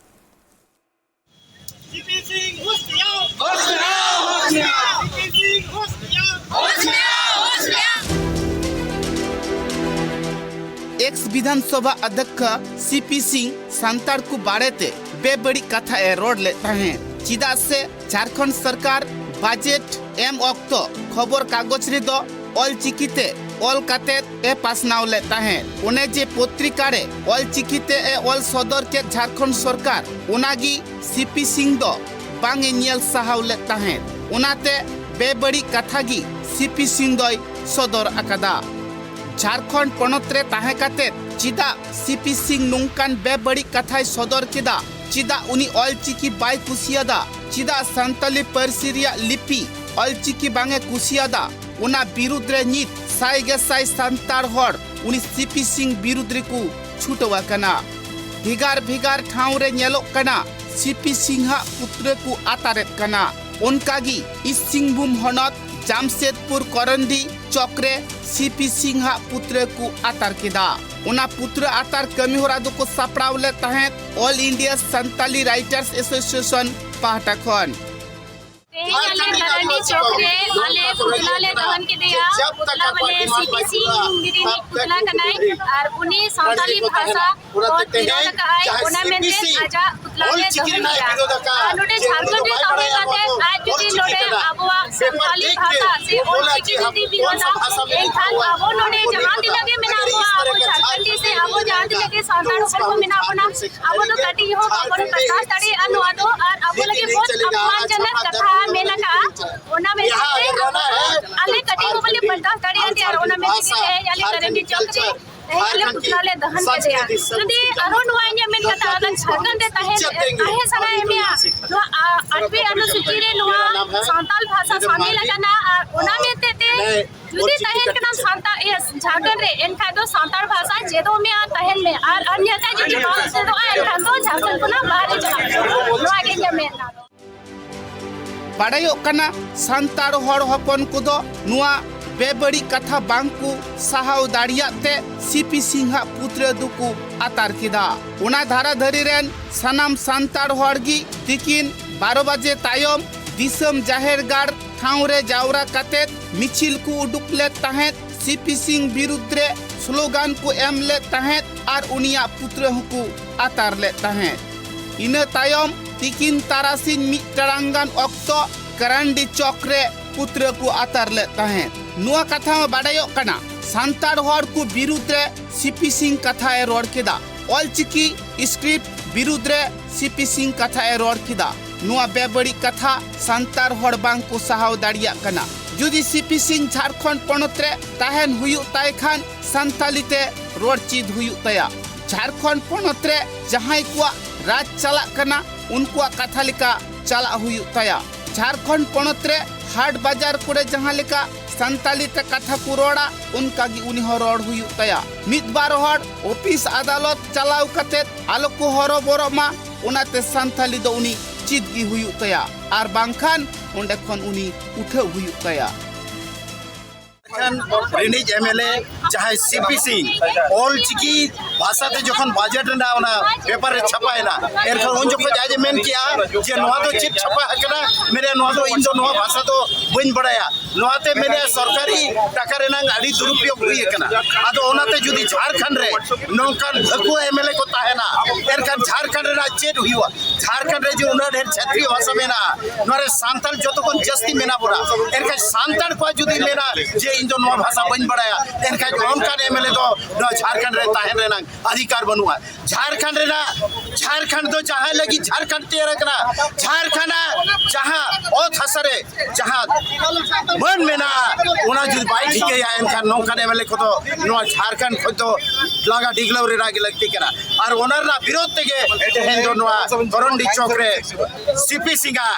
ᱮᱠᱥ ᱵᱤᱫᱷᱟᱱ ᱥᱚᱵᱷᱟ ᱚᱫᱽᱫᱷᱚᱠᱥ ᱥᱤ ᱯᱤ ᱥᱤᱝ ᱥᱟᱱᱛᱟᱲ ᱠᱚ ᱵᱟᱨᱮᱛᱮ ᱵᱮᱵᱟᱹᱲᱤᱡ ᱠᱟᱛᱷᱟ ᱮ ᱨᱚᱲ ᱞᱮᱫ ᱛᱟᱦᱮᱸᱫ, ᱪᱮᱫᱟᱜ ᱥᱮ ᱡᱷᱟᱲᱠᱷᱚᱸᱰ ᱥᱚᱨᱠᱟᱨ ᱵᱟᱡᱮᱴ ᱮᱢ ᱚᱠᱛᱚ ᱠᱷᱚᱵᱚᱨ ᱠᱟᱜᱚᱡᱽ ᱨᱮᱫᱚ ᱚᱞ ᱪᱤᱠᱤ ᱛᱮ ᱚᱞ ᱠᱟᱛᱮᱫ ᱮ ᱯᱟᱥᱱᱟᱣ ᱞᱮᱫ ᱛᱟᱦᱮᱸᱫ᱾ ᱚᱱᱮ ᱡᱮ ᱯᱚᱛᱨᱤᱠᱟ ᱨᱮ ᱚᱞ ᱪᱤᱠᱤ ᱛᱮ ᱮ ᱚᱞ ᱥᱚᱫᱚᱨ ᱠᱮᱫ ᱡᱷᱟᱲᱠᱷᱚᱸᱰ ᱥᱚᱨᱠᱟᱨ, ᱚᱱᱟ ᱜᱮ ᱥᱤ ᱯᱤ ᱥᱤᱝ ᱫᱚ ᱵᱟᱝ ᱮ ᱧᱮᱞ ᱥᱟᱦᱟᱣ ᱞᱮᱫ ᱛᱟᱦᱮᱸᱫ᱾ ᱚᱱᱟᱛᱮ ᱵᱮᱵᱟᱹᱲᱤᱡ ᱠᱟᱛᱷᱟ ᱜᱮ ᱥᱤ ᱯᱤ ᱥᱤᱝ ᱫᱚᱭ ᱥᱚᱫᱚᱨ ᱟᱠᱟᱫᱟ᱾ ᱡᱷᱟᱲᱠᱷᱚᱸᱰ ᱯᱚᱱᱚᱛ ᱨᱮ ᱛᱟᱦᱮᱸ ᱠᱟᱛᱮᱫ ᱪᱮᱫᱟᱜ ᱥᱤ ᱯᱤ ᱥᱤᱝ ᱱᱚᱝᱠᱟᱱ ᱵᱮᱵᱟᱹᱲᱤᱡ ᱠᱟᱛᱷᱟᱭ ᱥᱚᱫᱚᱨ ᱠᱮᱫᱟ? ᱪᱮᱫᱟᱜ ᱩᱱᱤ ᱚᱞ ᱪᱤᱠᱤ ᱵᱟᱭ ᱠᱩᱥᱤᱭᱟᱫᱟ? ᱪᱮᱫᱟᱜ ᱥᱟᱱᱛᱟᱞᱤ ᱯᱟᱹᱨᱥᱤ ᱨᱮᱭᱟᱜ ᱞᱤᱯᱤ ᱚᱞ ᱪᱤᱠᱤ ᱵᱟᱝ ᱮ ᱠᱩᱥᱤᱭᱟᱫᱟ? ᱚᱱᱟ ᱵᱤᱨᱩᱫᱽ ᱨᱮ ᱱᱤᱛ ᱥᱟᱭ ᱜᱮ ᱥᱟᱭ ᱥᱟᱱᱛᱟᱲ ᱦᱚᱲ ᱩᱱᱤ ᱥᱤ ᱯᱤ ᱥᱤᱝ ᱵᱤᱨᱩᱫᱽ ᱨᱮᱠᱚ ᱪᱷᱩᱴᱟᱹᱣ ᱟᱠᱟᱱᱟ᱾ ᱵᱷᱮᱜᱟᱨ ᱵᱷᱮᱜᱟᱨ ᱴᱷᱟᱶ ᱨᱮ ᱧᱮᱞᱚᱜ ᱠᱟᱱᱟ, ᱥᱤ ᱯᱤ ᱥᱤᱝ ᱦᱟᱜ ᱯᱩᱛᱲᱟᱹ ᱠᱚ ᱟᱛᱟᱨᱮᱫ ᱠᱟᱱᱟ᱾ ᱚᱱᱠᱟ ᱜᱮ ᱤᱥᱴ ᱥᱤᱝᱵᱷᱩᱢ ᱦᱚᱱᱚᱛ ᱡᱟᱢᱥᱮᱫᱽᱯᱩᱨ ᱠᱚᱨᱚᱱᱰᱤ ᱪᱚᱠ ᱨᱮ ᱥᱤ ᱯᱤ ᱥᱤᱝ ᱦᱟᱜ ᱯᱩᱛᱲᱟᱹ ᱠᱚ ᱟᱛᱟᱨ ᱠᱮᱫᱟ᱾ ᱚᱱᱟ ᱯᱩᱛᱲᱟᱹ ᱟᱛᱟᱨ ᱠᱟᱹᱢᱤ ᱦᱚᱨᱟ ᱫᱚᱠᱚ ᱥᱟᱯᱲᱟᱣ ᱞᱮᱫ ᱛᱟᱦᱮᱸᱫ all India Santali writers association ᱯᱟᱦᱴᱟ ᱠᱷᱚᱱ᱾ ᱛᱮᱦᱮᱧ ᱟᱞᱮ ᱠᱟᱨᱟᱱᱰᱤ ᱪᱚᱠ ᱨᱮ ᱟᱞᱮ ᱯᱩᱛᱞᱟ ᱞᱮ ᱫᱚᱦᱚᱱ ᱠᱮᱫᱮᱭᱟ᱾ ᱯᱩᱛᱞᱟ ᱢᱟᱱᱮ ᱥᱤ ᱯᱤ ᱥᱤᱝ ᱫᱤᱫᱤ ᱨᱤᱱᱤᱡ ᱯᱩᱛᱞᱟ ᱠᱟᱱᱟᱭ ᱟᱨ ᱩᱱᱤ ᱥᱟᱱᱛᱟᱞᱤ ᱵᱷᱟᱥᱟ ᱚᱞ ᱵᱤᱨᱳᱫ ᱟᱠᱟᱫ ᱟᱭ, ᱚᱱᱟ ᱢᱮᱱᱛᱮ ᱟᱡᱟᱜ ᱯᱩᱛᱞᱟ ᱞᱮ ᱫᱚᱦᱚᱱ ᱠᱮᱫᱟ᱾ ᱟᱨ ᱱᱚᱰᱮ ᱡᱷᱟᱲᱠᱷᱚᱸᱰ ᱨᱮ ᱛᱟᱦᱮᱸ ᱠᱟᱛᱮ ᱟᱡ ᱡᱩᱫᱤ ᱱᱚᱰᱮ ᱟᱵᱚᱣᱟᱜ ᱥᱟᱱᱛᱟᱞᱤ ᱵᱷᱟᱥᱟ ᱥᱮ ᱚᱞ ᱪᱤᱠᱤ ᱡᱩᱫᱤ ᱵᱤᱨᱳᱫᱟ, ᱮᱱᱠᱷᱟᱱ ᱟᱵᱚ ᱱᱚᱰᱮ ᱡᱟᱦᱟᱸ ᱛᱤᱱᱟᱹᱜ ᱜᱮ ᱢᱮᱱᱟᱜ ᱵᱚᱱᱟ ᱟᱵᱚ ᱡᱷᱟᱲᱠᱷᱚᱸᱰᱤ ᱥᱮ ᱟᱵᱚ ᱡᱟᱦᱟᱸ ᱛᱤᱱᱟᱹᱜ ᱜᱮ ᱥᱟᱱᱛᱟᱲ ᱦᱚᱯᱚᱱ ᱠᱚ ᱢᱮᱱᱟᱜ ᱵᱚᱱᱟ, ᱟᱵᱚ ᱫᱚ ᱠᱟᱹᱴᱤᱡ ᱦᱚᱸ ᱵᱟᱵᱚᱱ ᱵᱟᱨᱫᱟᱥ ᱫᱟᱲᱮᱭᱟᱜᱼᱟ ᱱᱚᱣᱟ ᱫᱚ᱾ ᱟᱨ ᱟᱵᱚ ᱞᱟᱹᱜᱤᱫ ᱵᱚᱦᱩᱛ ᱚᱯᱚᱢᱟᱱᱡᱚᱱᱚᱠ ᱠᱟᱛᱷᱟ ᱢᱮᱱ ᱟᱠᱟᱜᱼᱟ᱾ ᱚᱱᱟ ᱢᱮᱱᱛᱮ ᱟᱞᱮ ᱠᱟᱹᱴᱤᱡ ᱦᱚᱸ ᱵᱟᱞᱮ ᱵᱟᱨᱫᱟᱥ ᱫᱟᱲᱮᱭᱟᱜ ᱛᱮ, ᱟᱨ ᱚᱱᱟ ᱢᱮᱱ ᱛᱮᱜᱮ ᱛᱮᱦᱮᱧ ᱟᱞᱮ ᱠᱟᱨᱟᱱᱰᱤ ᱪᱚᱠ ᱨᱮ ᱛᱮᱦᱮᱧ ᱟᱞᱮ ᱯᱩᱛᱞᱟ ᱞᱮ ᱫᱚᱦᱚᱱ ᱠᱮᱫᱮᱭᱟ᱾ ᱡᱩᱫᱤ ᱟᱨᱦᱚᱸ ᱱᱚᱣᱟ ᱤᱧᱟᱹᱜ ᱢᱮᱱ ᱠᱟᱛᱷᱟ, ᱟᱞᱮ ᱡᱷᱟᱲᱠᱷᱚᱸᱰ ᱨᱮ ᱛᱟᱦᱮᱸ, ᱛᱟᱦᱮᱸ ᱥᱟᱱᱟᱭᱮᱫ ᱢᱮᱭᱟ, ᱱᱚᱣᱟ ᱟ-, ᱟᱴᱷᱣᱤ ᱚᱱᱩᱥᱩᱪᱤ ᱨᱮ ᱱᱚᱣᱟ ᱥᱟᱱᱛᱟᱞ ᱵᱷᱟᱥᱟ ᱥᱟᱢᱤᱞ ᱟᱠᱟᱱᱟ, ᱟᱨ ᱚᱱᱟ ᱢᱮᱱᱛᱮ ᱛᱮ ᱡᱩᱫᱤ ᱛᱟᱦᱮᱱ ᱠᱟᱱᱟᱢ ᱥᱟᱱᱛᱟᱲ, ᱡᱷᱟᱲᱠᱷᱚᱸᱰ ᱨᱮ, ᱮᱱᱠᱷᱟᱱ ᱫᱚ ᱥᱟᱱᱛᱟᱲ ᱵᱷᱟᱥᱟ ᱪᱮᱫᱚᱜ ᱢᱮ ᱟᱨ ᱛᱟᱦᱮᱱ ᱢᱮ, ᱟᱨ ᱟᱨ ᱱᱤᱭᱟᱹᱛᱮ ᱡᱩᱫᱤ ᱵᱟᱢ ᱪᱮᱫᱚᱜᱼᱟ, ᱮᱱᱠᱷᱟᱱ ᱫᱚ ᱡᱷᱟᱲᱠᱷᱚᱸᱰ ᱠᱷᱚᱱᱟᱜ ᱵᱟᱦᱨᱮ ᱪᱟᱞᱟᱜ ᱢᱮ᱾ ᱱᱚᱣᱟ ᱜᱮ ᱤᱧᱟᱹᱜ ᱢᱮᱱ ᱫᱚ᱾ ᱵᱟᱰᱟᱭᱚᱜ ᱠᱟᱱᱟ, ᱥᱟᱱᱛᱟᱲ ᱦᱚᱲ ᱦᱚᱯᱚᱱ ᱠᱚᱫᱚ ᱱᱚᱣᱟ ᱵᱮᱵᱟᱹᱲᱤᱡ ᱠᱟᱛᱷᱟ ᱵᱟᱝ ᱠᱚ ᱥᱟᱦᱟᱣ ᱫᱟᱲᱮᱭᱟᱜ ᱛᱮ ᱥᱤ ᱯᱤ ᱥᱤᱝ ᱦᱟᱜ ᱯᱩᱛᱲᱟᱹ ᱫᱚᱠᱚ ᱟᱛᱟᱨ ᱠᱮᱫᱟ᱾ ᱚᱱᱟ ᱫᱷᱟᱨᱟ ᱫᱷᱟᱹᱨᱤ ᱨᱮᱱ ᱥᱟᱱᱟᱢ ᱥᱟᱱᱛᱟᱲ ᱦᱚᱲ ᱜᱮ ᱛᱤᱠᱤᱱ ᱵᱟᱨᱚ ᱵᱟᱡᱮ ᱛᱟᱭᱚᱢ ᱫᱤᱥᱚᱢ ᱡᱟᱦᱮᱨ ᱜᱟᱲ ᱴᱷᱟᱶ ᱨᱮ ᱡᱟᱣᱨᱟ ᱠᱟᱛᱮ ᱢᱤᱪᱷᱤᱞ ᱠᱚ ᱩᱰᱩᱠ ᱞᱮᱫ ᱛᱟᱦᱮᱸᱫ᱾ ᱥᱤ ᱯᱤ ᱥᱤᱝ ᱵᱤᱨᱩᱫᱽ ᱨᱮ ᱥᱞᱳᱜᱟᱱ ᱠᱚ ᱮᱢ ᱞᱮᱫ ᱛᱟᱦᱮᱸᱫ ᱟᱨ ᱩᱱᱤᱭᱟᱜ ᱯᱩᱛᱲᱟᱹ ᱦᱚᱸᱠᱚ ᱟᱛᱟᱨ ᱞᱮᱫ ᱛᱟᱦᱮᱸᱫ᱾ ᱤᱱᱟᱹ ᱛᱟᱭᱚᱢ ᱛᱤᱠᱤᱱ ᱛᱟᱨᱟᱥᱤᱧ ᱢᱤᱫ ᱴᱟᱲᱟᱝ ᱜᱟᱱ ᱚᱠᱛᱚ ᱠᱟᱨᱟᱱᱰᱤ ᱪᱚᱠ ᱨᱮ ᱯᱩᱛᱲᱟᱹ ᱠᱚ ᱟᱛᱟᱨ ᱞᱮᱫ ᱛᱟᱦᱮᱸᱫ᱾ ᱱᱚᱣᱟ ᱠᱟᱛᱷᱟ ᱦᱚᱸ ᱵᱟᱰᱟᱭᱚᱜ ᱠᱟᱱᱟ, ᱥᱟᱱᱛᱟᱲ ᱦᱚᱲ ᱠᱚ ᱵᱤᱨᱩᱫᱽ ᱨᱮ ᱥᱤ ᱯᱤ ᱥᱤᱝ ᱠᱟᱛᱷᱟᱭ ᱨᱚᱲ ᱠᱮᱫᱟ᱾ ᱚᱞᱪᱤᱠᱤ ᱥᱠᱨᱤᱯᱴ ᱵᱤᱨᱩᱫᱽ ᱨᱮ ᱥᱤ ᱯᱤ ᱥᱤᱝ ᱠᱟᱛᱷᱟᱭ ᱨᱚᱲ ᱠᱮᱫᱟ᱾ ᱱᱚᱣᱟ ᱵᱮᱵᱟᱹᱲᱤᱡ ᱠᱟᱛᱷᱟ ᱥᱟᱱᱛᱟᱲ ᱦᱚᱲ ᱵᱟᱝ ᱠᱚ ᱥᱟᱦᱟᱣ ᱫᱟᱲᱮᱭᱟᱜ ᱠᱟᱱᱟ᱾ ᱡᱩᱫᱤ ᱥᱤ ᱯᱤ ᱥᱤᱝ ᱡᱷᱟᱲᱠᱷᱚᱸᱰ ᱯᱚᱱᱚᱛ ᱨᱮ ᱛᱟᱦᱮᱱ ᱦᱩᱭᱩᱜ ᱛᱟᱭ ᱠᱷᱟᱱ, ᱥᱟᱱᱛᱟᱞᱤ ᱛᱮ ᱨᱚᱲ ᱪᱮᱫ ᱦᱩᱭᱩᱜ ᱛᱟᱭᱟ᱾ ᱡᱷᱟᱲᱠᱷᱚᱸᱰ ᱯᱚᱱᱚᱛ ᱨᱮ ᱡᱟᱦᱟᱸᱭ ᱠᱚᱣᱟᱜ ᱨᱟᱡᱽ ᱪᱟᱞᱟᱜ ᱠᱟᱱᱟ, ᱩᱱᱠᱩᱣᱟᱜ ᱠᱟᱛᱷᱟ ᱞᱮᱠᱟ ᱪᱟᱞᱟᱜ ᱦᱩᱭᱩᱜ ᱛᱟᱭᱟ᱾ ᱡᱷᱟᱲᱠᱷᱚᱸᱰ ᱯᱚᱱᱚᱛ ᱨᱮ ᱦᱟᱴ ᱵᱟᱡᱟᱨ ᱠᱚᱨᱮ ᱡᱟᱦᱟᱸ ᱞᱮᱠᱟ ᱥᱟᱱᱛᱟᱞᱤ ᱛᱮ ᱠᱟᱛᱷᱟ ᱠᱚ ᱨᱚᱲᱟ, ᱚᱱᱠᱟ ᱜᱮ ᱩᱱᱤ ᱦᱚᱸ ᱨᱚᱲ ᱦᱩᱭᱩᱜ ᱛᱟᱭᱟ᱾ ᱢᱤᱫ ᱵᱟᱨ ᱦᱚᱲ ᱚᱯᱷᱤᱥ ᱟᱫᱟᱞᱚᱛ ᱪᱟᱞᱟᱣ ᱠᱟᱛᱮ ᱟᱞᱚ ᱠᱚ ᱦᱚᱨᱚᱵᱚᱨᱚᱜ ᱢᱟ, ᱚᱱᱟᱛᱮ ᱥᱟᱱᱛᱟᱞᱤ ᱫᱚ ᱩᱱᱤ ᱪᱮᱫ ᱜᱮ ᱦᱩᱭᱩᱜ ᱛᱟᱭᱟ, ᱟᱨ ᱵᱟᱝᱠᱷᱟᱱ ᱚᱸᱰᱮ ᱠᱷᱚᱱ ᱩᱱᱤ ᱩᱴᱷᱟᱹᱣ ᱦᱩᱭᱩᱜ ᱛᱟᱭᱟ᱾ ᱠᱷᱟᱱ ᱨᱤᱱᱤᱡ ᱮᱢ ᱮᱞ ᱮ ᱡᱟᱦᱟᱸᱭ ᱥᱤ ᱯᱤ ᱥᱤᱝ ᱚᱞ ᱪᱤᱠᱤ ᱵᱷᱟᱥᱟ ᱛᱮ ᱡᱚᱠᱷᱚᱱ ᱵᱟᱡᱮᱴ ᱨᱮᱱᱟᱜ ᱚᱱᱟ ᱯᱮᱯᱟᱨ ᱨᱮ ᱪᱷᱟᱯᱟᱭᱮᱱᱟ, ᱮᱱᱠᱷᱟᱱ ᱩᱱ ᱡᱚᱠᱷᱚᱱ ᱟᱡ ᱮ ᱢᱮᱱ ᱠᱮᱜᱼᱟ ᱡᱮ ᱱᱚᱣᱟ ᱫᱚ ᱪᱮᱫ ᱪᱷᱟᱯᱟ ᱟᱠᱟᱱᱟ, ᱢᱮᱱᱮ ᱱᱚᱣᱟ ᱫᱚ, ᱤᱧ ᱫᱚ ᱱᱚᱣᱟ ᱵᱷᱟᱥᱟ ᱫᱚ ᱵᱟᱹᱧ ᱵᱟᱲᱟᱭᱟ᱾ ᱱᱚᱣᱟᱛᱮ ᱢᱮᱱᱮ ᱥᱚᱨᱠᱟᱨᱤ ᱴᱟᱠᱟ ᱨᱮᱱᱟᱜ ᱟᱹᱰᱤ ᱫᱩᱨᱩᱯᱭᱳᱜᱽ ᱦᱩᱭ ᱟᱠᱟᱱᱟ᱾ ᱟᱫᱚ ᱚᱱᱟᱛᱮ ᱡᱩᱫᱤ ᱡᱷᱟᱲᱠᱷᱚᱸᱰ ᱨᱮ ᱱᱚᱝᱠᱟᱱ ᱵᱷᱟᱹᱠᱩᱣᱟᱹ ᱮᱢ ᱮᱞ ᱮ ᱠᱚ ᱛᱟᱦᱮᱱᱟ, ᱮᱱᱠᱷᱟᱱ ᱡᱷᱟᱲᱠᱷᱚᱸᱰ ᱨᱮᱱᱟᱜ ᱪᱮᱫ ᱦᱩᱭᱩᱜᱼᱟ? ᱡᱷᱟᱲᱠᱷᱚᱸᱰ ᱨᱮ ᱡᱮ ᱩᱱᱟᱹᱜ ᱰᱷᱮᱨ ᱪᱷᱟᱹᱛᱨᱤ ᱵᱷᱟᱥᱟ ᱢᱮᱱᱟᱜᱼᱟ, ᱱᱚᱣᱟ ᱨᱮ ᱥᱟᱱᱛᱟᱲ ᱡᱚᱛᱚ ᱠᱷᱚᱱ ᱡᱟᱹᱥᱛᱤ ᱢᱮᱱᱟᱜ ᱵᱚᱱᱟ, ᱮᱱᱠᱷᱟᱱ ᱥᱟᱱᱛᱟᱲ ᱠᱚᱣᱟᱜ ᱡᱩᱫᱤ ᱢᱮᱱᱟ ᱡᱮ ᱤᱧ ᱫᱚ ᱱᱚᱣᱟ ᱵᱷᱟᱥᱟ ᱵᱟᱹᱧ ᱵᱟᱲᱟᱭᱟ, ᱮᱱᱠᱷᱟᱱ ᱚᱱᱠᱟᱱ ᱮᱢ ᱮᱞ ᱮ ᱫᱚ ᱱᱚᱣᱟ ᱡᱷᱟᱲᱠᱷᱚᱸᱰ ᱨᱮ ᱛᱟᱦᱮᱱ ᱨᱮᱱᱟᱜ ᱚᱫᱷᱤᱠᱟᱨ ᱵᱟᱹᱱᱩᱜᱼᱟ᱾ ᱡᱷᱟᱲᱠᱷᱚᱸᱰ ᱨᱮᱱᱟᱜ, ᱡᱷᱟᱲᱠᱷᱚᱸᱰ ᱫᱚ ᱡᱟᱦᱟᱸᱭ ᱞᱟᱹᱜᱤᱫ ᱡᱷᱟᱲᱠᱷᱚᱸᱰ ᱛᱮᱭᱟᱨ ᱟᱠᱟᱱᱟ, ᱡᱷᱟᱲᱠᱷᱚᱸᱰ ᱡᱟᱦᱟᱸ ᱚᱛ ᱦᱟᱥᱟ ᱨᱮ ᱡᱟᱦᱟᱸ ᱢᱟᱹᱱ ᱢᱮᱱᱟᱜᱼᱟ, ᱚᱱᱟ ᱡᱩᱫᱤ ᱵᱟᱭ ᱴᱷᱤᱠᱟᱹᱭᱟ, ᱮᱱᱠᱷᱟᱱ ᱱᱚᱝᱠᱟᱱ ᱮᱢ ᱮᱞ ᱮ ᱠᱚᱫᱚ ᱱᱚᱣᱟ ᱡᱷᱟᱲᱠᱷᱚᱸᱰ ᱠᱷᱚᱱ ᱫᱚ ᱞᱟᱜᱟ ᱰᱤᱜᱽᱞᱟᱹᱣ ᱨᱮᱱᱟᱜ ᱜᱮ ᱞᱟᱹᱠᱛᱤ ᱠᱟᱱᱟ᱾ ᱟᱨ ᱚᱱᱟ ᱨᱮᱱᱟᱜ ᱵᱤᱨᱳᱫᱷ ᱛᱮᱜᱮ ᱛᱮᱦᱮᱧ ᱫᱚ ᱱᱚᱣᱟ ᱠᱚᱨᱚᱱᱰᱤ ᱪᱚᱠ ᱨᱮ ᱥᱤᱯᱤ ᱥᱤᱝ ᱟᱜ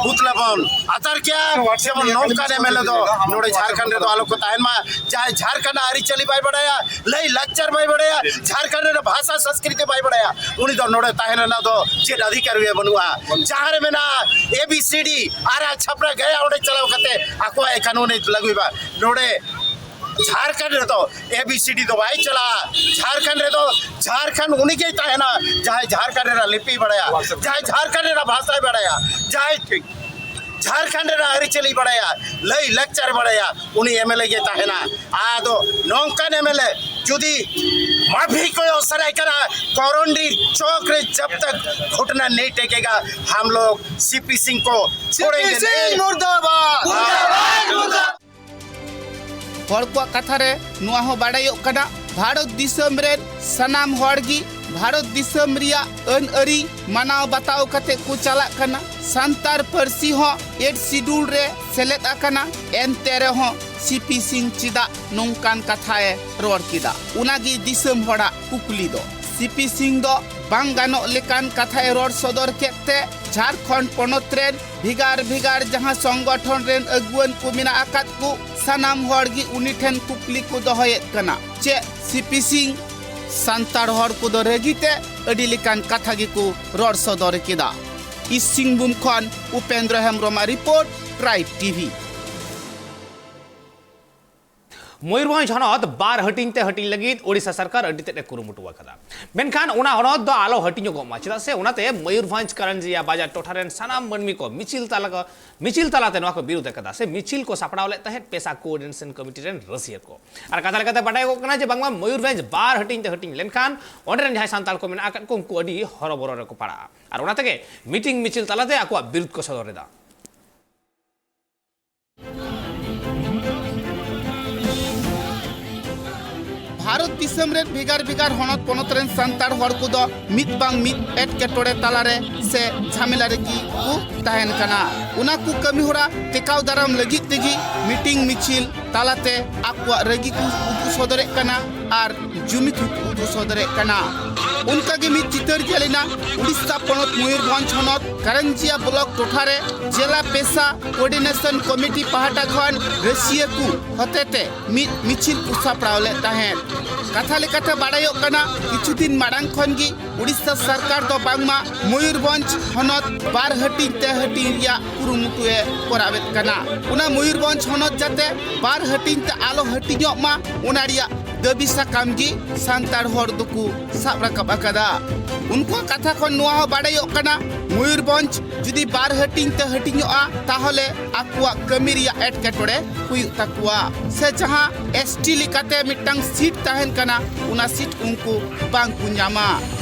ᱯᱩᱛᱞᱟ ᱵᱚᱱ ᱟᱛᱟᱨ ᱠᱮᱜᱼᱟ᱾ ᱡᱮᱢᱚᱱ ᱱᱚᱝᱠᱟᱱ ᱮᱢ ᱮᱞ ᱮ ᱫᱚ ᱱᱚᱰᱮ ᱡᱷᱟᱲᱠᱷᱚᱸᱰ ᱨᱮᱫᱚ ᱟᱞᱚ ᱠᱚ ᱛᱟᱦᱮᱱ ᱢᱟ᱾ ᱡᱟᱦᱟᱸᱭ ᱡᱷᱟᱲᱠᱷᱚᱸᱰ ᱨᱮᱱᱟᱜ ᱟᱹᱨᱤᱪᱟᱹᱞᱤ ᱵᱟᱭ ᱵᱟᱲᱟᱭᱟ, ᱞᱟᱹᱭ ᱞᱟᱠᱪᱟᱨ ᱵᱟᱭ ᱵᱟᱲᱟᱭᱟ, ᱡᱷᱟᱲᱠᱷᱚᱸᱰ ᱨᱮᱱᱟᱜ ᱵᱷᱟᱥᱟ ᱥᱚᱝᱥᱠᱨᱤᱛᱤ ᱵᱟᱭ ᱵᱟᱲᱟᱭᱟ, ᱩᱱᱤ ᱫᱚ ᱱᱚᱰᱮ ᱛᱟᱦᱮᱸ ᱨᱮᱱᱟᱜ ᱫᱚ ᱪᱮᱫ ᱚᱫᱷᱤᱠᱟᱨ ᱜᱮ ᱵᱟᱹᱱᱩᱜᱼᱟ᱾ ᱡᱟᱦᱟᱸ ᱨᱮ ᱢᱮᱱᱟᱜᱼᱟ ᱮ ᱵᱤ ᱥᱤ ᱰᱤ, ᱟᱨ ᱪᱷᱟᱯᱨᱟ ᱜᱟᱭᱟ ᱚᱸᱰᱮ ᱪᱟᱞᱟᱣ ᱠᱟᱛᱮ ᱟᱠᱚᱣᱟᱜ ᱮ ᱠᱟᱹᱱᱩᱱ ᱮ ᱞᱟᱹᱜᱩᱭ ᱢᱟ᱾ ᱱᱚᱰᱮ ᱡᱷᱟᱲᱠᱷᱚᱸᱰ ᱨᱮᱫᱚ ᱮ ᱵᱤ ᱥᱤ ᱰᱤ ᱫᱚ ᱵᱟᱭ ᱪᱟᱞᱟᱜᱼᱟ᱾ ᱡᱷᱟᱲᱠᱷᱚᱸᱰ ᱨᱮᱫᱚ ᱡᱷᱟᱲᱠᱷᱚᱸᱰ ᱩᱱᱤ ᱜᱮᱭ ᱛᱟᱦᱮᱱᱟ, ᱡᱟᱦᱟᱸᱭ ᱡᱷᱟᱲᱠᱷᱚᱸᱰ ᱨᱮᱱᱟᱜ ᱞᱤᱯᱤᱭ ᱵᱟᱲᱟᱭᱟ, ᱡᱟᱦᱟᱸᱭ ᱡᱷᱟᱲᱠᱷᱚᱸᱰ ᱨᱮᱱᱟᱜ ᱵᱷᱟᱥᱟᱭ ᱵᱟᱲᱟᱭᱟ, ᱡᱟᱦᱟᱸᱭ ᱡᱷᱟᱲᱠᱷᱚᱸᱰ ᱨᱮᱱᱟᱜ ᱟᱹᱨᱤᱪᱟᱹᱞᱤᱭ ᱵᱟᱲᱟᱭᱟ, ᱞᱟᱹᱭ ᱞᱟᱠᱪᱟᱨ ᱵᱟᱲᱟᱭᱟ, ᱩᱱᱤ ᱮᱢ ᱮᱞ ᱮ ᱜᱮ ᱛᱟᱦᱮᱱᱟ᱾ ᱟᱫᱚ ᱱᱚᱝᱠᱟᱱ ᱮᱢ ᱮᱞ ᱮ ᱡᱩᱫᱤ ᱢᱟᱹᱯᱷᱤ ᱠᱚᱭᱚᱜ ᱥᱟᱱᱟᱭ ᱠᱟᱱᱟ, ᱠᱚᱨᱚᱱᱰᱤ ᱪᱚᱠ ᱨᱮ ᱡᱟᱵ ᱛᱟᱠ ᱜᱷᱚᱴᱱᱟ ᱱᱟᱦᱤ ᱴᱮकेगा, हम लोग सी पी सिंह को छोड़ेंगे नहीं। मुर्दाबाद। मुर्दाबाद, मुर्दाबाद। ᱦᱚᱲ ᱠᱚᱣᱟᱜ ᱠᱟᱛᱷᱟ ᱨᱮ ᱱᱚᱣᱟ ᱦᱚᱸ ᱵᱟᱰᱟᱭᱚᱜ ᱠᱟᱱᱟ, ᱵᱷᱟᱨᱚᱛ ᱫᱤᱥᱚᱢ ᱨᱮᱱ ᱥᱟᱱᱟᱢ ᱦᱚᱲ ᱜᱮ ᱵᱷᱟᱨᱚᱛ ᱫᱤᱥᱚᱢ ᱨᱮᱭᱟᱜ ᱟᱹᱱ ᱟᱹᱨᱤ ᱢᱟᱱᱟᱣ ᱵᱟᱛᱟᱣ ᱠᱟᱛᱮ ᱠᱚ ᱪᱟᱞᱟᱜ ᱠᱟᱱᱟ᱾ ᱥᱟᱱᱛᱟᱲ ᱯᱟᱹᱨᱥᱤ ᱦᱚᱸ ᱮᱭᱤᱴ ᱥᱤᱰᱩᱞ ᱨᱮ ᱥᱮᱞᱮᱫ ᱟᱠᱟᱱᱟ᱾ ᱮᱱᱛᱮ ᱨᱮᱦᱚᱸ ᱥᱤ ᱯᱤ ᱥᱤᱝ ᱪᱮᱫᱟᱜ ᱱᱚᱝᱠᱟᱱ ᱠᱟᱛᱷᱟᱭ ᱨᱚᱲ ᱠᱮᱫᱟ? ᱚᱱᱟᱜᱮ ᱫᱤᱥᱚᱢ ᱦᱚᱲᱟᱜ ᱠᱩᱠᱞᱤ ᱫᱚ᱾ ᱥᱤ ᱯᱤ ᱥᱤᱝ ᱫᱚ ᱵᱟᱝ ᱜᱟᱱᱚᱜ ᱞᱮᱠᱟᱱ ᱠᱟᱛᱷᱟᱭ ᱨᱚᱲ ᱥᱚᱫᱚᱨ ᱠᱮᱫ ᱛᱮ ᱡᱷᱟᱲᱠᱷᱚᱸᱰ ᱯᱚᱱᱚᱛ ᱨᱮᱱ ᱵᱷᱮᱜᱟᱨ ᱵᱷᱮᱜᱟᱨ ᱡᱟᱦᱟᱸ ᱥᱚᱝᱜᱚᱴᱷᱚᱱ ᱨᱮᱱ ᱟᱹᱜᱩᱣᱟᱹᱱ ᱠᱚ ᱢᱮᱱᱟᱜ ᱟᱠᱟᱫ ᱠᱚ, ᱥᱟᱱᱟᱢ ᱦᱚᱲ ᱜᱮ ᱩᱱᱤ ᱴᱷᱮᱱ ᱠᱩᱠᱞᱤ ᱠᱚ ᱫᱚᱦᱚᱭᱮᱫ ᱠᱟᱱᱟ, ᱪᱮᱫ ᱥᱤ ᱯᱤ ᱥᱤᱝ ᱥᱟᱱᱛᱟᱲ ᱦᱚᱲ ᱠᱚᱫᱚ ᱨᱟᱹᱜᱤ ᱛᱮ ᱟᱹᱰᱤ ᱞᱮᱠᱟᱱ ᱠᱟᱛᱷᱟ ᱜᱮᱠᱚ ᱨᱚᱲ ᱥᱚᱫᱚᱨ ᱠᱮᱫᱟ᱾ ᱤᱥᱴ ᱥᱤᱝᱵᱷᱩᱢ ᱠᱷᱚᱱ ᱩᱯᱮᱱᱫᱨᱚ ᱦᱮᱢᱵᱨᱚᱢᱟᱜ ᱨᱤᱯᱳᱨᱴ, ᱴᱨᱟᱭᱤᱵᱽ ᱴᱤ ᱵᱷᱤ᱾ ᱢᱚᱭᱩᱨᱵᱷᱚᱸᱡᱽ ᱦᱚᱱᱚᱛ ᱵᱟᱨ ᱦᱟᱹᱴᱤᱧ ᱛᱮ ᱦᱟᱹᱴᱤᱧ ᱞᱟᱹᱜᱤᱫ ᱳᱰᱤᱥᱟ ᱥᱚᱨᱠᱟᱨ ᱟᱹᱰᱤ ᱛᱮᱫ ᱮ ᱠᱩᱨᱩᱢᱩᱴᱩ ᱟᱠᱟᱫᱟ, ᱢᱮᱱᱠᱷᱟᱱ ᱚᱱᱟ ᱦᱚᱱᱚᱛ ᱫᱚ ᱟᱞᱚ ᱦᱟᱹᱴᱤᱧᱚᱜᱚᱜ ᱢᱟ, ᱪᱮᱫᱟᱜ ᱥᱮ ᱚᱱᱟᱛᱮ ᱢᱚᱭᱩᱨᱵᱷᱚᱸᱡᱽ ᱠᱟᱨᱟᱱᱡᱤᱭᱟ ᱵᱟᱡᱟᱨ ᱴᱚᱴᱷᱟ ᱨᱮᱱ ᱥᱟᱱᱟᱢ ᱢᱟᱹᱱᱢᱤ ᱠᱚ ᱢᱤᱪᱷᱤᱞ ᱛᱟᱞᱟ ᱠᱚ, ᱢᱤᱪᱷᱤᱞ ᱛᱟᱞᱟᱛᱮ ᱱᱚᱣᱟ ᱠᱚ ᱵᱤᱨᱩᱫᱷ ᱟᱠᱟᱫᱟ ᱥᱮ ᱢᱤᱪᱷᱤᱞ ᱠᱚ ᱥᱟᱯᱲᱟᱣ ᱞᱮᱫ ᱛᱟᱦᱮᱸᱫ ᱯᱮᱥᱟ ᱠᱳᱚᱨᱰᱤᱱᱮᱥᱚᱱ ᱠᱚᱢᱤᱴᱤ ᱨᱮᱱ ᱨᱟᱹᱥᱤᱭᱟᱹ ᱠᱚ᱾ ᱟᱨ ᱠᱟᱛᱷᱟ ᱞᱮᱠᱟᱛᱮ ᱵᱟᱰᱟᱭᱚᱜ ᱠᱟᱱᱟ ᱡᱮ ᱵᱟᱝᱢᱟ ᱢᱚᱭᱩᱨᱵᱷᱚᱸᱡᱽ ᱵᱟᱨ ᱦᱟᱹᱴᱤᱧ ᱛᱮ ᱦᱟᱹᱴᱤᱧ ᱞᱮᱱᱠᱷᱟᱱ ᱚᱸᱰᱮ ᱨᱮᱱ ᱡᱟᱦᱟᱸᱭ ᱥᱟᱱᱛᱟᱲ ᱠᱚ ᱢᱮᱱᱟᱜ ᱟᱠᱟᱫ ᱠᱚ ᱩᱱᱠᱩ ᱟᱹᱰᱤ ᱦᱚᱨᱚᱵᱚᱨᱚ ᱨᱮᱠᱚ ᱯᱟᱲᱟᱜᱼᱟ, ᱟᱨ ᱚᱱᱟ ᱛᱮᱜᱮ ᱢᱤᱴᱤᱝ ᱢᱤᱪᱷᱤᱞ ᱛᱟᱞᱟᱛᱮ ᱟᱠᱚᱣᱟᱜ ᱵᱤᱨᱩᱫᱷ ᱠᱚ ᱥᱚᱫᱚᱨ ᱮᱫᱟ᱾ ᱵᱷᱟᱨᱚᱛ ᱫᱤᱥᱚᱢ ᱨᱮᱱ ᱵᱷᱮᱜᱟᱨ ᱵᱷᱮᱜᱟᱨ ᱦᱚᱱᱚᱛ ᱯᱚᱱᱚᱛ ᱨᱮᱱ ᱥᱟᱱᱛᱟᱲ ᱦᱚᱲ ᱠᱚᱫᱚ ᱢᱤᱫ ᱵᱟᱝ ᱢᱤᱫ ᱮᱴᱠᱮᱴᱚᱬᱮ ᱛᱟᱞᱟᱨᱮ ᱥᱮ ᱡᱷᱟᱢᱮᱞᱟ ᱨᱮᱜᱮ ᱠᱚ ᱛᱟᱦᱮᱱ ᱠᱟᱱᱟ᱾ ᱚᱱᱟ ᱠᱚ ᱠᱟᱹᱢᱤ ᱦᱚᱨᱟ ᱴᱮᱠᱟᱣ ᱫᱟᱨᱟᱢ ᱞᱟᱹᱜᱤᱫ ᱛᱮᱜᱮ ᱢᱤᱴᱤᱝ ᱢᱤᱪᱷᱤᱞ ᱛᱟᱞᱟᱛᱮ ᱟᱠᱚᱣᱟᱜ ᱨᱟᱹᱜᱤ ᱠᱚ ᱩᱫᱩᱜ ᱥᱚᱫᱚᱨᱮᱫ ᱠᱟᱱᱟ ᱟᱨ ᱡᱩᱢᱤᱫ ᱦᱚᱸᱠᱚ ᱩᱫᱩᱜ ᱥᱚᱫᱚᱨᱮᱫ ᱠᱟᱱᱟ᱾ ᱚᱱᱠᱟᱜᱮ ᱢᱤᱫ ᱪᱤᱛᱟᱹᱨ ᱧᱮᱞᱮᱱᱟ ᱩᱲᱤᱥᱥᱟ ᱯᱚᱱᱚᱛ ᱢᱚᱭᱩᱨᱵᱷᱚᱸᱡᱽ ᱦᱚᱱᱚᱛ ᱠᱟᱨᱟᱱᱡᱤᱭᱟ ᱵᱞᱚᱠ ᱴᱚᱴᱷᱟᱨᱮ ᱡᱮᱞᱟ ᱯᱮᱥᱟ ᱠᱳᱚᱨᱰᱤᱱᱮᱥᱚᱱ ᱠᱚᱢᱤᱴᱤ ᱯᱟᱦᱴᱟ ᱠᱷᱚᱱ ᱨᱟᱹᱥᱤᱭᱟᱹ ᱠᱚ ᱦᱚᱛᱮᱛᱮ ᱢᱤᱫ ᱢᱤᱪᱷᱤᱞ ᱠᱚ ᱥᱟᱯᱲᱟᱣ ᱞᱮᱫ ᱛᱟᱦᱮᱸᱫ᱾ ᱠᱟᱛᱷᱟ ᱞᱮᱠᱟᱛᱮ ᱵᱟᱰᱟᱭᱚᱜ ᱠᱟᱱᱟ, ᱠᱤᱪᱷᱩ ᱫᱤᱱ ᱢᱟᱲᱟᱝ ᱠᱷᱚᱱ ᱜᱮ ᱩᱲᱤᱥᱥᱟ ᱥᱚᱨᱠᱟᱨ ᱫᱚ ᱵᱟᱝᱢᱟ ᱢᱚᱭᱩᱨᱵᱷᱚᱸᱡᱽ ᱦᱚᱱᱚᱛ ᱵᱟᱨ ᱦᱟᱹᱴᱤᱧ ᱛᱮ ᱦᱟᱹᱴᱤᱧ ᱨᱮᱭᱟᱜ ᱠᱩᱨᱩᱢᱩᱴᱩ ᱮ ᱠᱚᱨᱟᱣᱮᱫ ᱠᱟᱱᱟ᱾ ᱚᱱᱟ ᱢᱚᱭᱩᱨᱵᱷᱚᱸᱡᱽ ᱦᱚᱱᱚᱛ ᱡᱟᱛᱮ ᱵᱟᱨ ᱦᱟᱹᱴᱤᱧ ᱛᱮ ᱟᱞᱚ ᱦᱟᱹᱴᱤᱧᱚᱜ ᱢᱟ, ᱚᱱᱟ ᱨᱮᱭᱟᱜ ᱫᱟᱹᱵᱤ ᱥᱟᱠᱟᱢ ᱜᱮ ᱥᱟᱱᱛᱟᱲ ᱦᱚᱲ ᱫᱚᱠᱚ ᱥᱟᱵ ᱨᱟᱠᱟᱵ ᱟᱠᱟᱫᱟ᱾ ᱩᱱᱠᱩᱣᱟᱜ ᱠᱟᱛᱷᱟ ᱠᱷᱚᱱ ᱱᱚᱣᱟ ᱦᱚᱸ ᱵᱟᱰᱟᱭᱚᱜ ᱠᱟᱱᱟ, ᱢᱚᱭᱩᱨᱵᱷᱚᱸᱡᱽ ᱡᱩᱫᱤ ᱵᱟᱨ ᱦᱟᱹᱴᱤᱧ ᱛᱮ ᱦᱟᱹᱴᱤᱧᱚᱜᱼᱟ, ᱛᱟᱦᱚᱞᱮ ᱟᱠᱚᱣᱟᱜ ᱠᱟᱹᱢᱤ ᱨᱮᱭᱟᱜ ᱮᱴᱠᱮᱴᱚᱬᱮ ᱦᱩᱭᱩᱜ ᱛᱟᱠᱚᱣᱟ, ᱥᱮ ᱡᱟᱦᱟᱸ ᱮᱥ ᱴᱤ ᱞᱮᱠᱟᱛᱮ ᱢᱤᱫᱴᱟᱝ ᱥᱤᱴ ᱛᱟᱦᱮᱱ ᱠᱟᱱᱟ, ᱚᱱᱟ ᱥᱤᱴ ᱩᱱᱠᱩ ᱵᱟᱝ ᱠᱚ ᱧᱟᱢᱟ᱾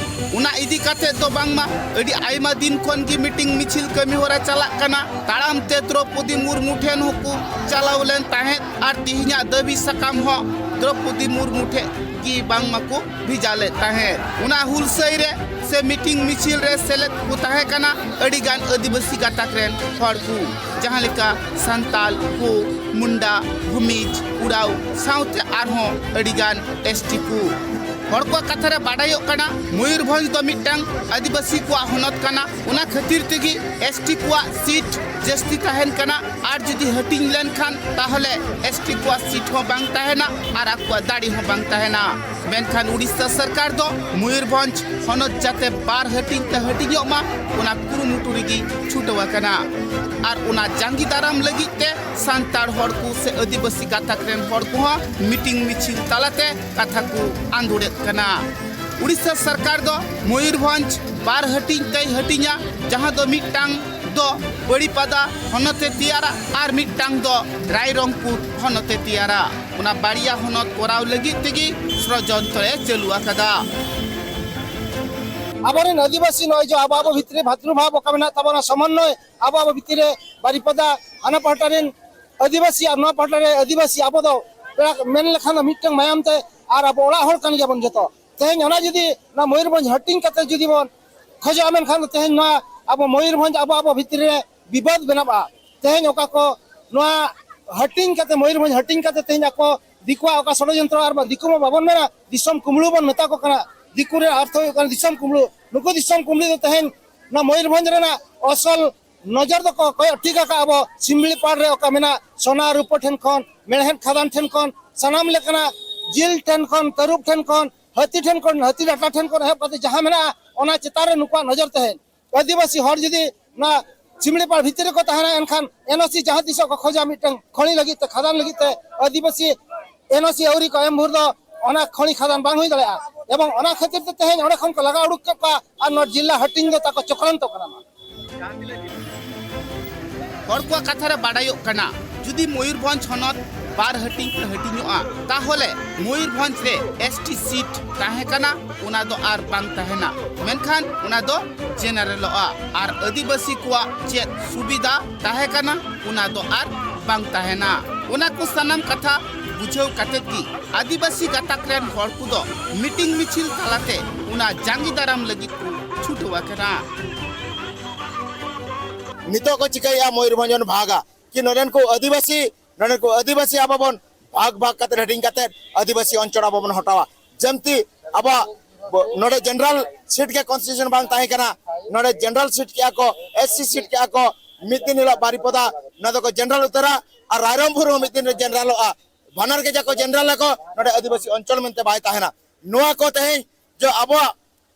ᱚᱱᱟ ᱤᱫᱤ ᱠᱟᱛᱮ ᱫᱚ ᱵᱟᱝᱢᱟ ᱟᱹᱰᱤ ᱟᱭᱢᱟ ᱫᱤᱱ ᱠᱷᱚᱱ ᱜᱮ ᱢᱤᱴᱤᱝ ᱢᱤᱪᱷᱤᱞ ᱠᱟᱹᱢᱤ ᱦᱚᱨᱟ ᱪᱟᱞᱟᱜ ᱠᱟᱱᱟ᱾ ᱛᱟᱲᱟᱢ ᱛᱮ ᱫᱨᱚᱯᱚᱫᱤ ᱢᱩᱨᱢᱩ ᱴᱷᱮᱱ ᱦᱚᱸᱠᱚ ᱪᱟᱞᱟᱣ ᱞᱮᱱ ᱛᱟᱦᱮᱸᱫ ᱟᱨ ᱛᱮᱦᱮᱧᱟᱜ ᱫᱟᱹᱵᱤ ᱥᱟᱠᱟᱢ ᱦᱚᱸ ᱫᱨᱚᱯᱚᱫᱤ ᱢᱩᱨᱢᱩ ᱴᱷᱮᱱ ᱜᱮ ᱵᱟᱝᱢᱟ ᱠᱚ ᱵᱷᱮᱡᱟ ᱞᱮᱫ ᱛᱟᱦᱮᱸᱫ᱾ ᱚᱱᱟ ᱦᱩᱞᱥᱟᱹᱭ ᱨᱮ ᱥᱮ ᱢᱤᱴᱤᱝ ᱢᱤᱪᱷᱤᱞ ᱨᱮ ᱥᱮᱞᱮᱫ ᱠᱚ ᱛᱟᱦᱮᱸ ᱠᱟᱱᱟ ᱟᱹᱰᱤ ᱜᱟᱱ ᱟᱹᱫᱤᱵᱟᱹᱥᱤ ᱜᱟᱛᱟᱠ ᱨᱮᱱ ᱦᱚᱲ ᱠᱚ, ᱡᱟᱦᱟᱸ ᱞᱮᱠᱟ ᱥᱟᱱᱛᱟᱞ, ᱦᱳ, ᱢᱩᱱᱰᱟ, ᱵᱷᱩᱢᱤᱡᱽ, ᱩᱨᱟᱣ ᱥᱟᱶᱛᱮ ᱟᱨᱦᱚᱸ ᱟᱹᱰᱤ ᱜᱟᱱ ᱮᱥ ᱴᱤ ᱠᱚ᱾ ᱦᱚᱲ ᱠᱚᱣᱟᱜ ᱠᱟᱛᱷᱟ ᱨᱮ ᱵᱟᱰᱟᱭᱚᱜ ᱠᱟᱱᱟ, ᱢᱚᱭᱩᱨᱵᱷᱚᱸᱡᱽ ᱫᱚ ᱢᱤᱫᱴᱟᱝ ᱟᱹᱫᱤᱵᱟᱹᱥᱤ ᱠᱚᱣᱟᱜ ᱦᱚᱱᱚᱛ ᱠᱟᱱᱟ, ᱚᱱᱟ ᱠᱷᱟᱹᱛᱤᱨ ᱛᱮᱜᱮ ᱮᱥ ᱴᱤ ᱠᱚᱣᱟᱜ ᱥᱤᱴ ᱡᱟᱹᱥᱛᱤ ᱛᱟᱦᱮᱱ ᱠᱟᱱᱟ᱾ ᱟᱨ ᱡᱩᱫᱤ ᱦᱟᱹᱴᱤᱧ ᱞᱮᱱᱠᱷᱟᱱ ᱛᱟᱦᱚᱞᱮ ᱮᱥ ᱴᱤ ᱠᱚᱣᱟᱜ ᱥᱤᱴ ᱦᱚᱸ ᱵᱟᱝ ᱛᱟᱦᱮᱱᱟ ᱟᱨ ᱟᱠᱚᱣᱟᱜ ᱫᱟᱲᱮ ᱦᱚᱸ ᱵᱟᱝ ᱛᱟᱦᱮᱱᱟ᱾ ᱢᱮᱱᱠᱷᱟᱱ ᱩᱲᱤᱥᱥᱟ ᱥᱚᱨᱠᱟᱨ ᱫᱚ ᱢᱚᱭᱩᱨᱵᱷᱚᱸᱡᱽ ᱦᱚᱱᱚᱛ ᱡᱟᱛᱮ ᱵᱟᱨ ᱦᱟᱹᱴᱤᱧ ᱛᱮ ᱦᱟᱹᱴᱤᱧᱚᱜ ᱢᱟ, ᱚᱱᱟ ᱠᱩᱨᱩᱢᱩᱴᱩ ᱨᱮᱜᱮ ᱪᱷᱩᱴᱟᱹᱣ ᱟᱠᱟᱱᱟ᱾ ᱟᱨ ᱚᱱᱟ ᱡᱟᱸᱜᱮ ᱫᱟᱨᱟᱢ ᱞᱟᱹᱜᱤᱫ ᱛᱮ ᱥᱟᱱᱛᱟᱲ ᱦᱚᱲ ᱠᱚ ᱥᱮ ᱟᱹᱫᱤᱵᱟᱹᱥᱤ ᱜᱟᱛᱟᱠ ᱨᱮᱱ ᱦᱚᱲ ᱠᱚᱦᱚᱸ ᱢᱤᱴᱤᱝ ᱢᱤᱪᱷᱤᱞ ᱛᱟᱞᱟᱛᱮ ᱠᱟᱛᱷᱟ ᱠᱚ ᱟᱸᱫᱳᱲᱮᱫ ᱠᱟᱱᱟ᱾ ᱩᱲᱤᱥᱥᱟ ᱥᱚᱨᱠᱟᱨ ᱫᱚ ᱢᱚᱭᱩᱨᱵᱷᱚᱸᱡᱽ ᱵᱟᱨ ᱦᱟᱹᱴᱤᱧ ᱛᱮᱭ ᱦᱟᱹᱴᱤᱧᱟ, ᱡᱟᱦᱟᱸ ᱫᱚ ᱢᱤᱫᱴᱟᱝ ᱫᱚ ᱵᱟᱲᱤᱯᱟᱫᱟ ᱦᱚᱱᱚᱛ ᱮ ᱛᱮᱭᱟᱨᱟ ᱟᱨ ᱢᱤᱫᱴᱟᱝ ᱫᱚ ᱨᱟᱭᱨᱚᱝᱯᱩᱨ ᱦᱚᱱᱚᱛ ᱮ ᱛᱮᱭᱟᱨᱟ᱾ ᱚᱱᱟ ᱵᱟᱨᱭᱟ ᱦᱚᱱᱚᱛ ᱠᱚᱨᱟᱣ ᱞᱟᱹᱜᱤᱫ ᱛᱮᱜᱮ ᱥᱨᱚᱡᱚᱱᱛᱨᱚ ᱮ ᱪᱟᱹᱞᱩ ᱟᱠᱟᱫᱟ᱾ ᱟᱵᱚᱨᱮᱱ ᱟᱹᱫᱤᱵᱟᱹᱥᱤ ᱱᱚᱜᱼᱚᱭ ᱡᱮ ᱟᱵᱚ, ᱟᱵᱚ ᱵᱷᱤᱛᱨᱤ ᱵᱷᱟᱛᱨᱩᱵᱷᱟᱵᱽ ᱚᱠᱟ ᱢᱮᱱᱟᱜ ᱛᱟᱵᱚᱱᱟ, ᱥᱚᱢᱚᱱᱱᱚᱭ, ᱟᱵᱚ, ᱟᱵᱚ ᱵᱷᱤᱛᱨᱤ ᱨᱮ ᱵᱟᱨᱤᱯᱟᱫᱟ ᱦᱟᱱᱟ ᱯᱟᱦᱴᱟ ᱨᱮᱱ ᱟᱹᱫᱤᱵᱟᱹᱥᱤ ᱟᱨ ᱱᱚᱣᱟ ᱯᱟᱦᱴᱟ ᱨᱮ ᱟᱹᱫᱤᱵᱟᱹᱥᱤ, ᱟᱵᱚ ᱫᱚ ᱯᱮᱲᱟ ᱢᱮᱱ ᱞᱮᱠᱷᱟᱱ ᱫᱚ ᱢᱤᱫᱴᱟᱝ ᱢᱟᱭᱟᱢ ᱛᱮ ᱟᱨ ᱟᱵᱚ ᱚᱲᱟᱜ ᱦᱚᱲ ᱠᱟᱱ ᱜᱮᱭᱟᱵᱚᱱ ᱡᱚᱛᱚ᱾ ᱛᱮᱦᱮᱧ ᱚᱱᱟ ᱡᱩᱫᱤ ᱱᱚᱣᱟ ᱢᱚᱭᱩᱨᱵᱷᱚᱸᱡᱽ ᱦᱟᱹᱴᱤᱧ ᱠᱟᱛᱮ ᱡᱩᱫᱤ ᱵᱚᱱ ᱠᱷᱚᱡᱚᱜᱼᱟ, ᱢᱮᱱᱠᱷᱟᱱ ᱫᱚ ᱛᱮᱦᱮᱧ ᱱᱚᱣᱟ ᱟᱵᱚ ᱢᱚᱭᱩᱨᱵᱷᱚᱸᱡᱽ ᱟᱵᱚ, ᱟᱵᱚ ᱵᱷᱤᱛᱨᱤ ᱨᱮ ᱵᱤᱵᱟᱹᱫ ᱵᱮᱱᱟᱜᱼᱟ᱾ ᱛᱮᱦᱮᱧ ᱚᱠᱟ ᱠᱚ ᱱᱚᱣᱟ ᱦᱟᱹᱴᱤᱧ ᱠᱟᱛᱮ, ᱢᱚᱭᱩᱨᱵᱷᱚᱸᱡᱽ ᱦᱟᱹᱴᱤᱧ ᱠᱟᱛᱮ ᱛᱮᱦᱮᱧ ᱟᱠᱚ ᱫᱤᱠᱩᱣᱟᱜ ᱚᱠᱟ ᱥᱚᱲᱚᱡᱚᱱᱛᱨᱚ, ᱟᱨ ᱵᱟᱝ ᱫᱤᱠᱩ ᱢᱟ ᱵᱟᱵᱚᱱ ᱢᱮᱱᱟ, ᱫᱤᱥᱚᱢ ᱠᱩᱢᱵᱽᱲᱩ ᱵᱚᱱ ᱢᱮᱛᱟ ᱠᱚ ᱠᱟᱱᱟ᱾ ᱫᱤᱠᱩ ᱨᱮᱭᱟᱜ ᱚᱨᱛᱷᱚ ᱦᱩᱭᱩᱜ ᱠᱟᱱᱟ ᱫᱤᱥᱚᱢ ᱠᱩᱢᱵᱽᱲᱩ᱾ ᱱᱩᱠᱩ ᱫᱤᱥᱚᱢ ᱠᱩᱢᱵᱽᱲᱩ ᱫᱚ ᱛᱮᱦᱮᱧ ᱱᱚᱣᱟ ᱢᱚᱭᱩᱨᱵᱷᱚᱸᱡᱽ ᱨᱮᱱᱟᱜ ᱚᱥᱚᱞ ᱱᱚᱡᱚᱨ ᱫᱚᱠᱚ ᱠᱚᱭᱚᱜ ᱴᱷᱤᱠ ᱟᱠᱟᱫ ᱟᱵᱚ ᱥᱤᱢᱞᱤᱯᱟᱲ ᱨᱮ ᱚᱠᱟ ᱢᱮᱱᱟᱜ ᱥᱚᱱᱟ ᱨᱩᱯᱟᱹ ᱴᱷᱮᱱ ᱠᱷᱚᱱ, ᱢᱮᱬᱦᱮᱫ ᱠᱷᱟᱫᱟᱱ ᱴᱷᱮᱱ ᱠᱷᱚᱱ, ᱥᱟᱱᱟᱢ ᱞᱮᱠᱟᱱᱟᱜ ᱡᱤᱞ ᱴᱷᱮᱱ ᱠᱷᱚᱱ, ᱛᱟᱹᱨᱩᱵ ᱴᱷᱮᱱ ᱠᱷᱚᱱ, ᱦᱟᱹᱛᱤ ᱴᱷᱮᱱ ᱠᱷᱚᱱ, ᱦᱟᱹᱛᱤ ᱰᱟᱴᱟ ᱴᱷᱮᱱ ᱠᱷᱚᱱ ᱮᱦᱚᱵ ᱠᱟᱛᱮ ᱡᱟᱦᱟᱸ ᱢᱮᱱᱟᱜᱼᱟ, ᱚᱱᱟ ᱪᱮᱛᱟᱱ ᱨᱮ ᱱᱩᱠᱩᱣᱟᱜ ᱱᱚᱡᱚᱨ ᱛᱟᱦᱮᱱ᱾ ᱟᱹᱫᱤᱵᱟᱹᱥᱤ ᱦᱚᱲ ᱡᱩᱫᱤ ᱱᱚᱣᱟ ᱥᱤᱢᱲᱤᱯᱟᱲ ᱵᱷᱤᱛᱤᱨ ᱨᱮᱠᱚ ᱛᱟᱦᱮᱱᱟ, ᱮᱱᱠᱷᱟᱱ ᱮᱱ ᱳ ᱥᱤ ᱡᱟᱦᱟᱸ ᱛᱤᱥᱚᱜ ᱠᱚ ᱠᱷᱚᱡᱟ ᱢᱤᱫᱴᱟᱝ ᱠᱷᱚᱱᱤ ᱞᱟᱹᱜᱤᱫ ᱛᱮ, ᱠᱷᱟᱫᱟᱱ ᱞᱟᱹᱜᱤᱫ ᱛᱮ, ᱟᱹᱫᱤᱵᱟᱹᱥᱤ ᱮᱱ ᱳ ᱥᱤ ᱟᱹᱣᱨᱤ ᱠᱚ ᱮᱢ ᱵᱷᱳᱨ ᱫᱚ ᱚᱱᱟ ᱠᱷᱚᱱᱤ ᱠᱷᱟᱫᱟᱱ ᱵᱟᱝ ᱦᱩᱭ ᱫᱟᱲᱮᱭᱟᱜᱼᱟ᱾ ᱮᱵᱚᱝ ᱚᱱᱟ ᱠᱷᱟᱹᱛᱤᱨ ᱛᱮ ᱛᱮᱦᱮᱧ ᱚᱸᱰᱮ ᱠᱷᱚᱱ ᱠᱚ ᱞᱟᱜᱟ ᱩᱰᱩᱠ ᱠᱮᱫ ᱠᱚᱣᱟ ᱟᱨ ᱱᱚᱣᱟ ᱡᱤᱞᱟ ᱦᱟᱹᱴᱤᱧ ᱫᱚ ᱛᱟᱠᱚ ᱪᱚᱠᱨᱟᱱᱛᱚ ᱠᱟᱱᱟ᱾ ᱦᱚᱲ ᱠᱚᱣᱟᱜ ᱠᱟᱛᱷᱟ ᱨᱮ ᱵᱟᱰᱟᱭᱚᱜ ᱠᱟᱱᱟ, ᱡᱩᱫᱤ ᱢᱚᱭᱩᱨᱵᱷᱚᱸᱡᱽ ᱦᱚᱱᱚᱛ ᱵᱟᱨ ᱦᱟᱹᱴᱤᱧ ᱛᱮ ᱦᱟᱹᱴᱤᱧᱚᱜᱼᱟ, ᱛᱟᱦᱚᱞᱮ ᱢᱚᱭᱩᱨᱵᱷᱚᱸᱡᱽ ᱨᱮ ᱮᱥ ᱴᱤ ᱥᱤᱴ ᱛᱟᱦᱮᱸ ᱠᱟᱱᱟ, ᱚᱱᱟ ᱫᱚ ᱟᱨ ᱵᱟᱝ ᱛᱟᱦᱮᱱᱟ, ᱢᱮᱱᱠᱷᱟᱱ ᱚᱱᱟ ᱫᱚ ᱡᱮᱱᱟᱨᱮᱞᱚᱜᱼᱟ᱾ ᱟᱨ ᱟᱹᱫᱤᱵᱟᱹᱥᱤ ᱠᱚᱣᱟᱜ ᱪᱮᱫ ᱥᱩᱵᱤᱫᱷᱟ ᱛᱟᱦᱮᱸ ᱠᱟᱱᱟ, ᱚᱱᱟ ᱫᱚ ᱟᱨ ᱵᱟᱝ ᱛᱟᱦᱮᱱᱟ᱾ ᱚᱱᱟ ᱠᱚ ᱥᱟᱱᱟᱢ ᱠᱟᱛᱷᱟ ᱵᱩᱡᱷᱟᱹᱣ ᱠᱟᱛᱮᱫ ᱜᱮ ᱟᱹᱫᱤᱵᱟᱹᱥᱤ ᱜᱟᱛᱟᱠ ᱨᱮᱱ ᱦᱚᱲ ᱠᱚᱫᱚ ᱢᱤᱴᱤᱝ ᱢᱤᱪᱷᱤᱞ ᱛᱟᱞᱟᱛᱮ ᱚᱱᱟ ᱡᱟᱸᱜᱮ ᱫᱟᱨᱟᱢ ᱞᱟᱹᱜᱤᱫ ᱠᱚ ᱪᱷᱩᱴᱟᱹᱣ ᱟᱠᱟᱱᱟ᱾ ᱱᱤᱛᱚᱜ ᱠᱚ ᱪᱤᱠᱟᱹᱭᱮᱫᱼᱟ, ᱢᱚᱭᱩᱨᱵᱷᱚᱸᱡᱽ ᱵᱚᱱ ᱵᱷᱟᱜᱟ, ᱠᱤ ᱱᱚᱰᱮᱱ ᱠᱚ ᱟᱹᱫᱤᱵᱟᱹᱥᱤ, ᱱᱚᱰᱮᱱ ᱠᱚ ᱟᱹᱫᱤᱵᱟᱹᱥᱤ ᱟᱵᱚ ᱵᱚᱱ ᱵᱷᱟᱜᱽ ᱵᱷᱟᱜᱽ ᱠᱟᱛᱮ, ᱦᱟᱹᱴᱤᱧ ᱠᱟᱛᱮ ᱟᱹᱫᱤᱵᱟᱹᱥᱤ ᱚᱧᱪᱚᱞ ᱟᱵᱚ ᱵᱚᱱ ᱦᱟᱛᱟᱣᱟ᱾ ᱡᱮᱢᱛᱤ ᱟᱵᱚᱣᱟᱜ ᱵᱚ-, ᱱᱚᱰᱮ ᱡᱮᱱᱟᱨᱮᱞ ᱥᱤᱴ ᱜᱮ ᱠᱚᱱᱥᱴᱤᱴᱩᱭᱩᱥᱚᱱ ᱵᱟᱝ ᱛᱟᱦᱮᱸ ᱠᱟᱱᱟ, ᱱᱚᱰᱮ ᱡᱮᱱᱟᱨᱮᱞ ᱥᱤᱴ ᱠᱮᱜᱼᱟ ᱠᱚ, ᱮᱥ ᱥᱤ ᱥᱤᱴ ᱠᱮᱜᱼᱟ ᱠᱚ, ᱢᱤᱫ ᱫᱤᱱ ᱦᱤᱞᱳᱜ ᱵᱟᱨᱤᱯᱚᱫᱟ ᱱᱚᱣᱟ ᱫᱚᱠᱚ ᱡᱮᱱᱟᱨᱮᱞ ᱩᱛᱟᱹᱨᱟ, ᱟᱨ ᱨᱟᱭᱨᱚᱝᱯᱩᱨ ᱦᱚᱸ ᱢᱤᱫ ᱫᱤᱱ ᱨᱮ ᱡᱮᱱᱟᱨᱮᱞᱚᱜᱼᱟ᱾ ᱵᱟᱱᱟᱨ ᱜᱮ ᱡᱟᱠᱚ ᱡᱮᱱᱟᱨᱮᱞ ᱟᱠᱚ, ᱱᱚᱰᱮ ᱟᱹᱫᱤᱵᱟᱹᱥᱤ ᱚᱧᱪᱚᱞ ᱢᱮᱱᱛᱮ ᱵᱟᱭ ᱛᱟᱦᱮᱱᱟ᱾ ᱱᱚᱣᱟ ᱠᱚ ᱛᱮᱦᱮᱧ ᱡᱮ ᱟᱵᱚᱣᱟᱜ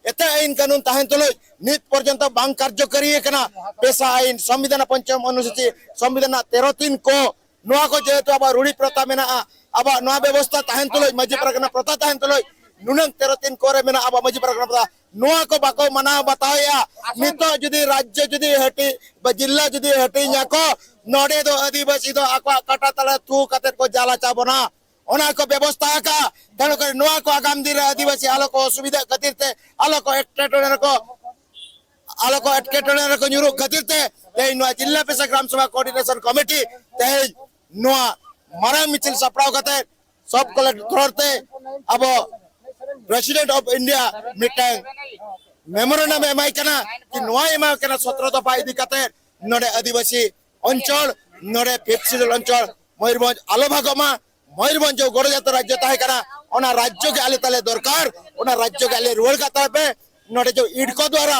ᱮᱴᱟᱜ ᱟᱹᱭᱤᱱ ᱠᱟᱹᱱᱩᱱ ᱛᱟᱦᱮᱱ ᱛᱩᱞᱩᱡ ᱱᱤᱛ ᱯᱚᱨᱡᱚᱱᱛᱚ ᱵᱟᱝ ᱠᱟᱨᱡᱚᱠᱟᱨᱤ ᱟᱠᱟᱱᱟ᱾ ᱯᱮᱥᱟ ᱟᱹᱭᱤᱱ, ᱥᱚᱝᱵᱤᱫᱷᱟᱱ ᱨᱮᱱᱟᱜ ᱯᱚᱧᱪᱚᱢ ᱚᱱᱩᱥᱩᱪᱤ, ᱥᱚᱝᱵᱤᱫᱷᱟᱱ ᱨᱮᱱᱟᱜ ᱛᱮᱨᱚ ᱛᱤᱱ ᱠᱚ, ᱱᱚᱣᱟ ᱠᱚ ᱡᱮᱦᱮᱛᱩ ᱟᱵᱚᱣᱟᱜ ᱨᱩᱲᱤ ᱯᱨᱚᱛᱷᱟ ᱢᱮᱱᱟᱜᱼᱟ, ᱟᱵᱚᱣᱟᱜ ᱱᱚᱣᱟ ᱵᱮᱵᱚᱥᱛᱷᱟ ᱛᱟᱦᱮᱱ ᱛᱩᱞᱩᱡ, ᱢᱟᱹᱡᱷᱤ ᱯᱟᱨᱜᱟᱱᱟ ᱯᱨᱚᱛᱷᱟ ᱛᱟᱦᱮᱱ ᱛᱩᱞᱩᱡ, ᱱᱩᱱᱟᱹᱝ ᱛᱮᱨᱚ ᱛᱤᱱ ᱠᱚᱨᱮ ᱢᱮᱱᱟᱜᱼᱟ ᱟᱵᱚᱣᱟᱜ ᱢᱟᱹᱡᱷᱤ ᱯᱟᱨᱜᱟᱱᱟ ᱯᱨᱚᱛᱷᱟ, ᱱᱚᱣᱟ ᱠᱚ ᱵᱟᱠᱚ ᱢᱟᱱᱟᱣ ᱵᱟᱛᱟᱣᱮᱫᱼᱟ᱾ ᱱᱤᱛᱚᱜ ᱡᱩᱫᱤ ᱨᱟᱡᱽᱡᱚ ᱡᱩᱫᱤ ᱦᱟᱹᱴᱤᱧ ᱵᱟ ᱡᱤᱞᱟ ᱡᱩᱫᱤ ᱦᱟᱹᱴᱤᱧ ᱟᱠᱚ, ᱱᱚᱰᱮ ᱫᱚ ᱟᱹᱫᱤᱵᱟᱹᱥᱤ ᱫᱚ ᱟᱠᱚᱣᱟᱜ ᱠᱟᱴᱟ ᱛᱟᱞᱟ ᱛᱷᱩ ᱠᱟᱛᱮ ᱠᱚ ᱡᱟᱞᱟᱪᱟ ᱵᱚᱱᱟ᱾ ᱚᱱᱟ ᱠᱚ ᱵᱮᱵᱚᱥᱛᱷᱟ ᱟᱠᱟᱫᱼᱟ᱾ ᱛᱮᱱᱩ ᱠᱚᱨᱮ ᱱᱚᱣᱟ ᱠᱚ ᱟᱜᱟᱢ ᱫᱤᱱ ᱨᱮ ᱟᱹᱫᱤᱵᱟᱹᱥᱤ ᱟᱞᱚ ᱠᱚ ᱚᱥᱩᱵᱤᱫᱷᱟᱜ ᱠᱷᱟᱹᱛᱤᱨ ᱛᱮ, ᱟᱞᱚ ᱠᱚ ᱮᱴᱠᱮᱴᱚᱬᱮ ᱨᱮᱠᱚ, ᱟᱞᱚ ᱠᱚ ᱮᱴᱠᱮᱴᱚᱬᱮ ᱨᱮᱠᱚ ᱧᱩᱨᱩᱜ ᱠᱷᱟᱹᱛᱤᱨ ᱛᱮ ᱛᱮᱦᱮᱧ ᱱᱚᱣᱟ ᱡᱤᱞᱟ ᱯᱮᱥᱟ ᱜᱨᱟᱢ ᱥᱚᱵᱷᱟ ᱠᱳᱚᱨᱰᱤᱱᱮᱥᱚᱱ ᱠᱚᱢᱤᱴᱤ ᱛᱮᱦᱮᱧ ᱱᱚᱣᱟ ᱢᱟᱨᱟᱝ ᱢᱤᱪᱷᱤᱞ ᱥᱟᱯᱲᱟᱣ ᱠᱟᱛᱮ ᱥᱚᱵ ᱠᱚᱞᱮᱠᱴᱚᱨ ᱛᱮ ᱟᱵᱚ ᱯᱨᱮᱥᱤᱰᱮᱱᱴ ᱚᱯᱷ ᱤᱱᱰᱤᱭᱟ ᱢᱤᱫᱴᱟᱝ ᱢᱮᱢᱳᱨᱮᱱᱰᱟᱢ ᱮ ᱮᱢᱟᱭ ᱠᱟᱱᱟ, ᱠᱤ ᱱᱚᱣᱟ ᱮᱢᱟᱭ ᱠᱟᱱᱟ ᱥᱚᱛᱨᱚ ᱫᱚᱯᱷᱟ ᱤᱫᱤ ᱠᱟᱛᱮ ᱱᱚᱰᱮ ᱟᱹᱫᱤᱵᱟᱹᱥᱤ ᱚᱧᱪᱚᱞ ᱱᱚᱰᱮ ᱯᱷᱤᱯᱛᱷ ᱥᱤᱰᱩᱞ ᱚᱧᱪᱚᱞ ᱢᱚᱭᱩᱨᱵᱷᱚᱸᱡᱽ ᱟᱞᱚ ᱵᱷᱟᱜᱚᱜ ᱢᱟ᱾ ᱢᱚᱭᱩᱨᱵᱷᱚᱸᱡᱽ ᱡᱮ ᱜᱚᱰᱚᱡᱟᱛᱟ ᱨᱟᱡᱽᱡᱚ ᱛᱟᱦᱮᱸ ᱠᱟᱱᱟ, ᱚᱱᱟ ᱨᱟᱡᱽᱡᱚ ᱜᱮ ᱟᱞᱮ ᱛᱟᱞᱮ ᱫᱚᱨᱠᱟᱨ, ᱚᱱᱟ ᱨᱟᱡᱽᱡᱚ ᱜᱮ ᱟᱞᱮ ᱨᱩᱣᱟᱹᱲ ᱠᱟᱜ ᱛᱟᱞᱮ ᱯᱮ᱾ ᱱᱚᱰᱮ ᱡᱮ ᱤᱰᱠᱚ ᱫᱣᱟᱨᱟ,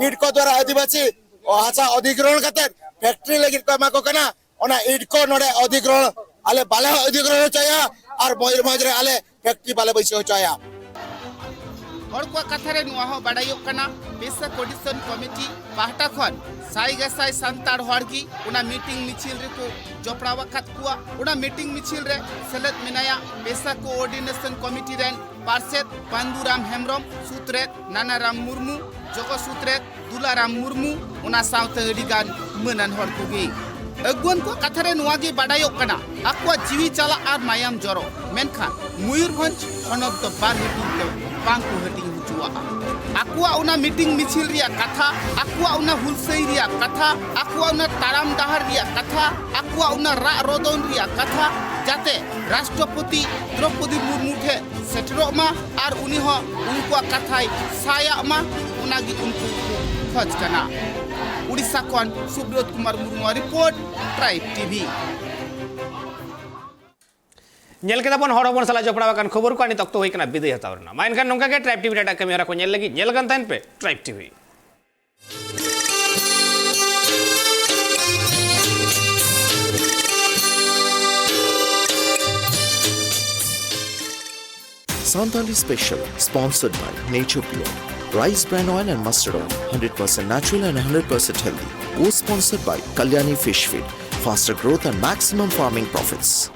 ᱤᱰᱠᱚ ᱫᱣᱟᱨᱟ ᱟᱹᱫᱤᱵᱟᱹᱥᱤ ᱦᱟᱥᱟ ᱚᱫᱷᱤᱜᱨᱚᱦᱚᱬ ᱠᱟᱛᱮ ᱯᱷᱮᱠᱴᱨᱤ ᱞᱟᱹᱜᱤᱫ ᱠᱚ ᱮᱢᱟ ᱠᱚ ᱠᱟᱱᱟ, ᱚᱱᱟ ᱤᱰᱠᱚ ᱱᱚᱰᱮ ᱚᱫᱷᱤᱜᱨᱚᱦᱚᱬ ᱟᱞᱮ ᱵᱟᱞᱮ ᱚᱫᱷᱤᱜᱨᱚᱦᱚᱬ ᱦᱚᱪᱚᱭᱟ᱾ ᱟᱨ ᱢᱚᱭᱩᱨᱵᱷᱚᱸᱡᱽ ᱨᱮ ᱟᱞᱮ ᱯᱷᱮᱠᱴᱨᱤ ᱵᱟᱞᱮ ᱵᱟᱹᱭᱥᱟᱹᱣ ᱦᱚᱪᱚᱭᱟ᱾ ᱦᱚᱲ ᱠᱚᱣᱟᱜ ᱠᱟᱛᱷᱟ ᱨᱮ ᱱᱚᱣᱟ ᱦᱚᱸ ᱵᱟᱰᱟᱭᱚᱜ ᱠᱟᱱᱟ, ᱯᱮᱥᱟ ᱠᱳᱰᱤᱥᱚᱱ ᱠᱚᱢᱤᱴᱤ ᱯᱟᱦᱴᱟ ᱠᱷᱚᱱ ᱥᱟᱭ ᱜᱮᱥᱟᱭ ᱥᱟᱱᱛᱟᱲ ᱦᱚᱲ ᱜᱮ ᱚᱱᱟ ᱢᱤᱴᱤᱝ ᱢᱤᱪᱷᱤᱞ ᱨᱮᱠᱚ ᱡᱚᱯᱲᱟᱣ ᱟᱠᱟᱫ ᱠᱚᱣᱟ᱾ ᱚᱱᱟ ᱢᱤᱴᱤᱝ ᱢᱤᱪᱷᱤᱞ ᱨᱮ ᱥᱮᱞᱮᱫ ᱢᱮᱱᱟᱭᱟ ᱯᱮᱥᱟ ᱠᱳᱚᱨᱰᱤᱱᱮᱥᱚᱱ ᱠᱚᱢᱤᱴᱤ ᱨᱮᱱ ᱯᱟᱨᱥᱮᱛ ᱯᱟᱱᱫᱩᱨᱟᱢ ᱦᱮᱢᱵᱨᱚᱢ, ᱥᱩᱛᱨᱮᱛ ᱱᱟᱱᱟᱨᱟᱢ ᱢᱩᱨᱢᱩ, ᱡᱚᱜᱚ ᱥᱩᱛᱨᱮᱛ ᱫᱩᱞᱟᱨᱟᱢ ᱢᱩᱨᱢᱩ, ᱚᱱᱟ ᱥᱟᱶᱛᱮ ᱟᱹᱰᱤ ᱜᱟᱱ ᱢᱟᱹᱱᱟᱱ ᱦᱚᱲ ᱠᱚᱜᱮ᱾ ᱟᱹᱜᱩᱣᱟᱹᱱ ᱠᱚᱣᱟᱜ ᱠᱟᱛᱷᱟ ᱨᱮ ᱱᱚᱣᱟ ᱜᱮ ᱵᱟᱰᱟᱭᱚᱜ ᱠᱟᱱᱟ, ᱟᱠᱚᱣᱟᱜ ᱡᱤᱣᱤ ᱪᱟᱞᱟᱜ ᱟᱨ ᱢᱟᱭᱟᱢ ᱡᱚᱨᱚ, ᱢᱮᱱᱠᱷᱟᱱ ᱢᱚᱭᱩᱨᱵᱷᱚᱸᱡᱽ ᱦᱚᱱᱚᱛ ᱫᱚ ᱵᱟᱨ ᱦᱟᱹᱴᱤᱧ ᱛᱮ ᱵᱟᱝ ᱠᱚ ᱦᱟᱹᱴᱤᱧ ᱦᱚᱪᱚᱣᱟᱜᱼᱟ᱾ ᱟᱠᱚᱣᱟᱜ ᱚᱱᱟ ᱢᱤᱴᱤᱝ ᱢᱤᱪᱷᱤᱞ ᱨᱮᱭᱟᱜ ᱠᱟᱛᱷᱟ, ᱟᱠᱚᱣᱟᱜ ᱚᱱᱟ ᱦᱩᱞᱥᱟᱹᱭ ᱨᱮᱭᱟᱜ ᱠᱟᱛᱷᱟ, ᱟᱠᱚᱣᱟᱜ ᱚᱱᱟ ᱛᱟᱲᱟᱢ ᱰᱟᱦᱟᱨ ᱨᱮᱭᱟᱜ ᱠᱟᱛᱷᱟ, ᱟᱠᱚᱣᱟᱜ ᱚᱱᱟ ᱨᱟᱜ ᱨᱚᱫᱚᱱ ᱨᱮᱭᱟᱜ ᱠᱟᱛᱷᱟ, ᱡᱟᱛᱮ ᱨᱟᱥᱴᱨᱚᱯᱚᱛᱤ ᱫᱨᱚᱯᱚᱫᱤ ᱢᱩᱨᱢᱩ ᱴᱷᱮᱱ ᱥᱮᱴᱮᱨᱚᱜ ᱢᱟ ᱟᱨ ᱩᱱᱤ ᱦᱚᱸ ᱩᱱᱠᱩᱣᱟᱜ ᱠᱟᱛᱷᱟᱭ ᱥᱟᱭᱟᱜ ᱢᱟ, ᱚᱱᱟ ᱜᱮ ᱩᱱᱠᱩ ᱠᱚ ᱠᱷᱚᱡᱽ ᱠᱟᱱᱟ᱾ ᱩᱰᱤᱥᱟ ᱠᱷᱚᱱ ᱥᱩᱵᱨᱚᱛ ᱠᱩᱢᱟᱨ ᱢᱩᱨᱢᱩᱣᱟᱜ ᱨᱤᱯᱳᱨᱴ, ᱴᱨᱟᱭᱤᱵᱽ ᱴᱤᱵᱷᱤ᱾ ᱧᱮᱞ ᱠᱮᱫᱟ ᱵᱚᱱ ᱦᱚᱲ ᱦᱚᱯᱚᱱ ᱥᱟᱞᱟᱜ ᱡᱚᱯᱲᱟᱣ ᱟᱠᱟᱱ ᱠᱷᱚᱵᱚᱨ ᱠᱚ᱾ ᱱᱤᱛ ᱚᱠᱛᱚ ᱦᱩᱭ ᱠᱟᱱᱟ ᱵᱤᱫᱟᱹᱭ ᱦᱟᱛᱟᱣ ᱨᱮᱱᱟᱜ᱾ ᱢᱟ ᱮᱱᱠᱷᱟᱱ ᱱᱚᱝᱠᱟ ᱜᱮ ᱴᱨᱟᱭᱤᱵᱽ ᱴᱤᱵᱷᱤ ᱨᱮ ᱮᱴᱟᱜ ᱠᱟᱹᱢᱤ ᱦᱚᱨᱟ ᱠᱚ ᱧᱮᱞ ᱞᱟᱹᱜᱤᱫ ᱧᱮᱞ ᱠᱟᱱ ᱛᱟᱦᱮᱱ ᱯᱮ tribe TV. Santali Special, sponsored by Nature Pure, Rice Bran Oil and Mustard Oil, hundred percent natural and hundred percent healthy. Co-sponsored by Kalyani Fish Feed, faster growth and maximum farming profits.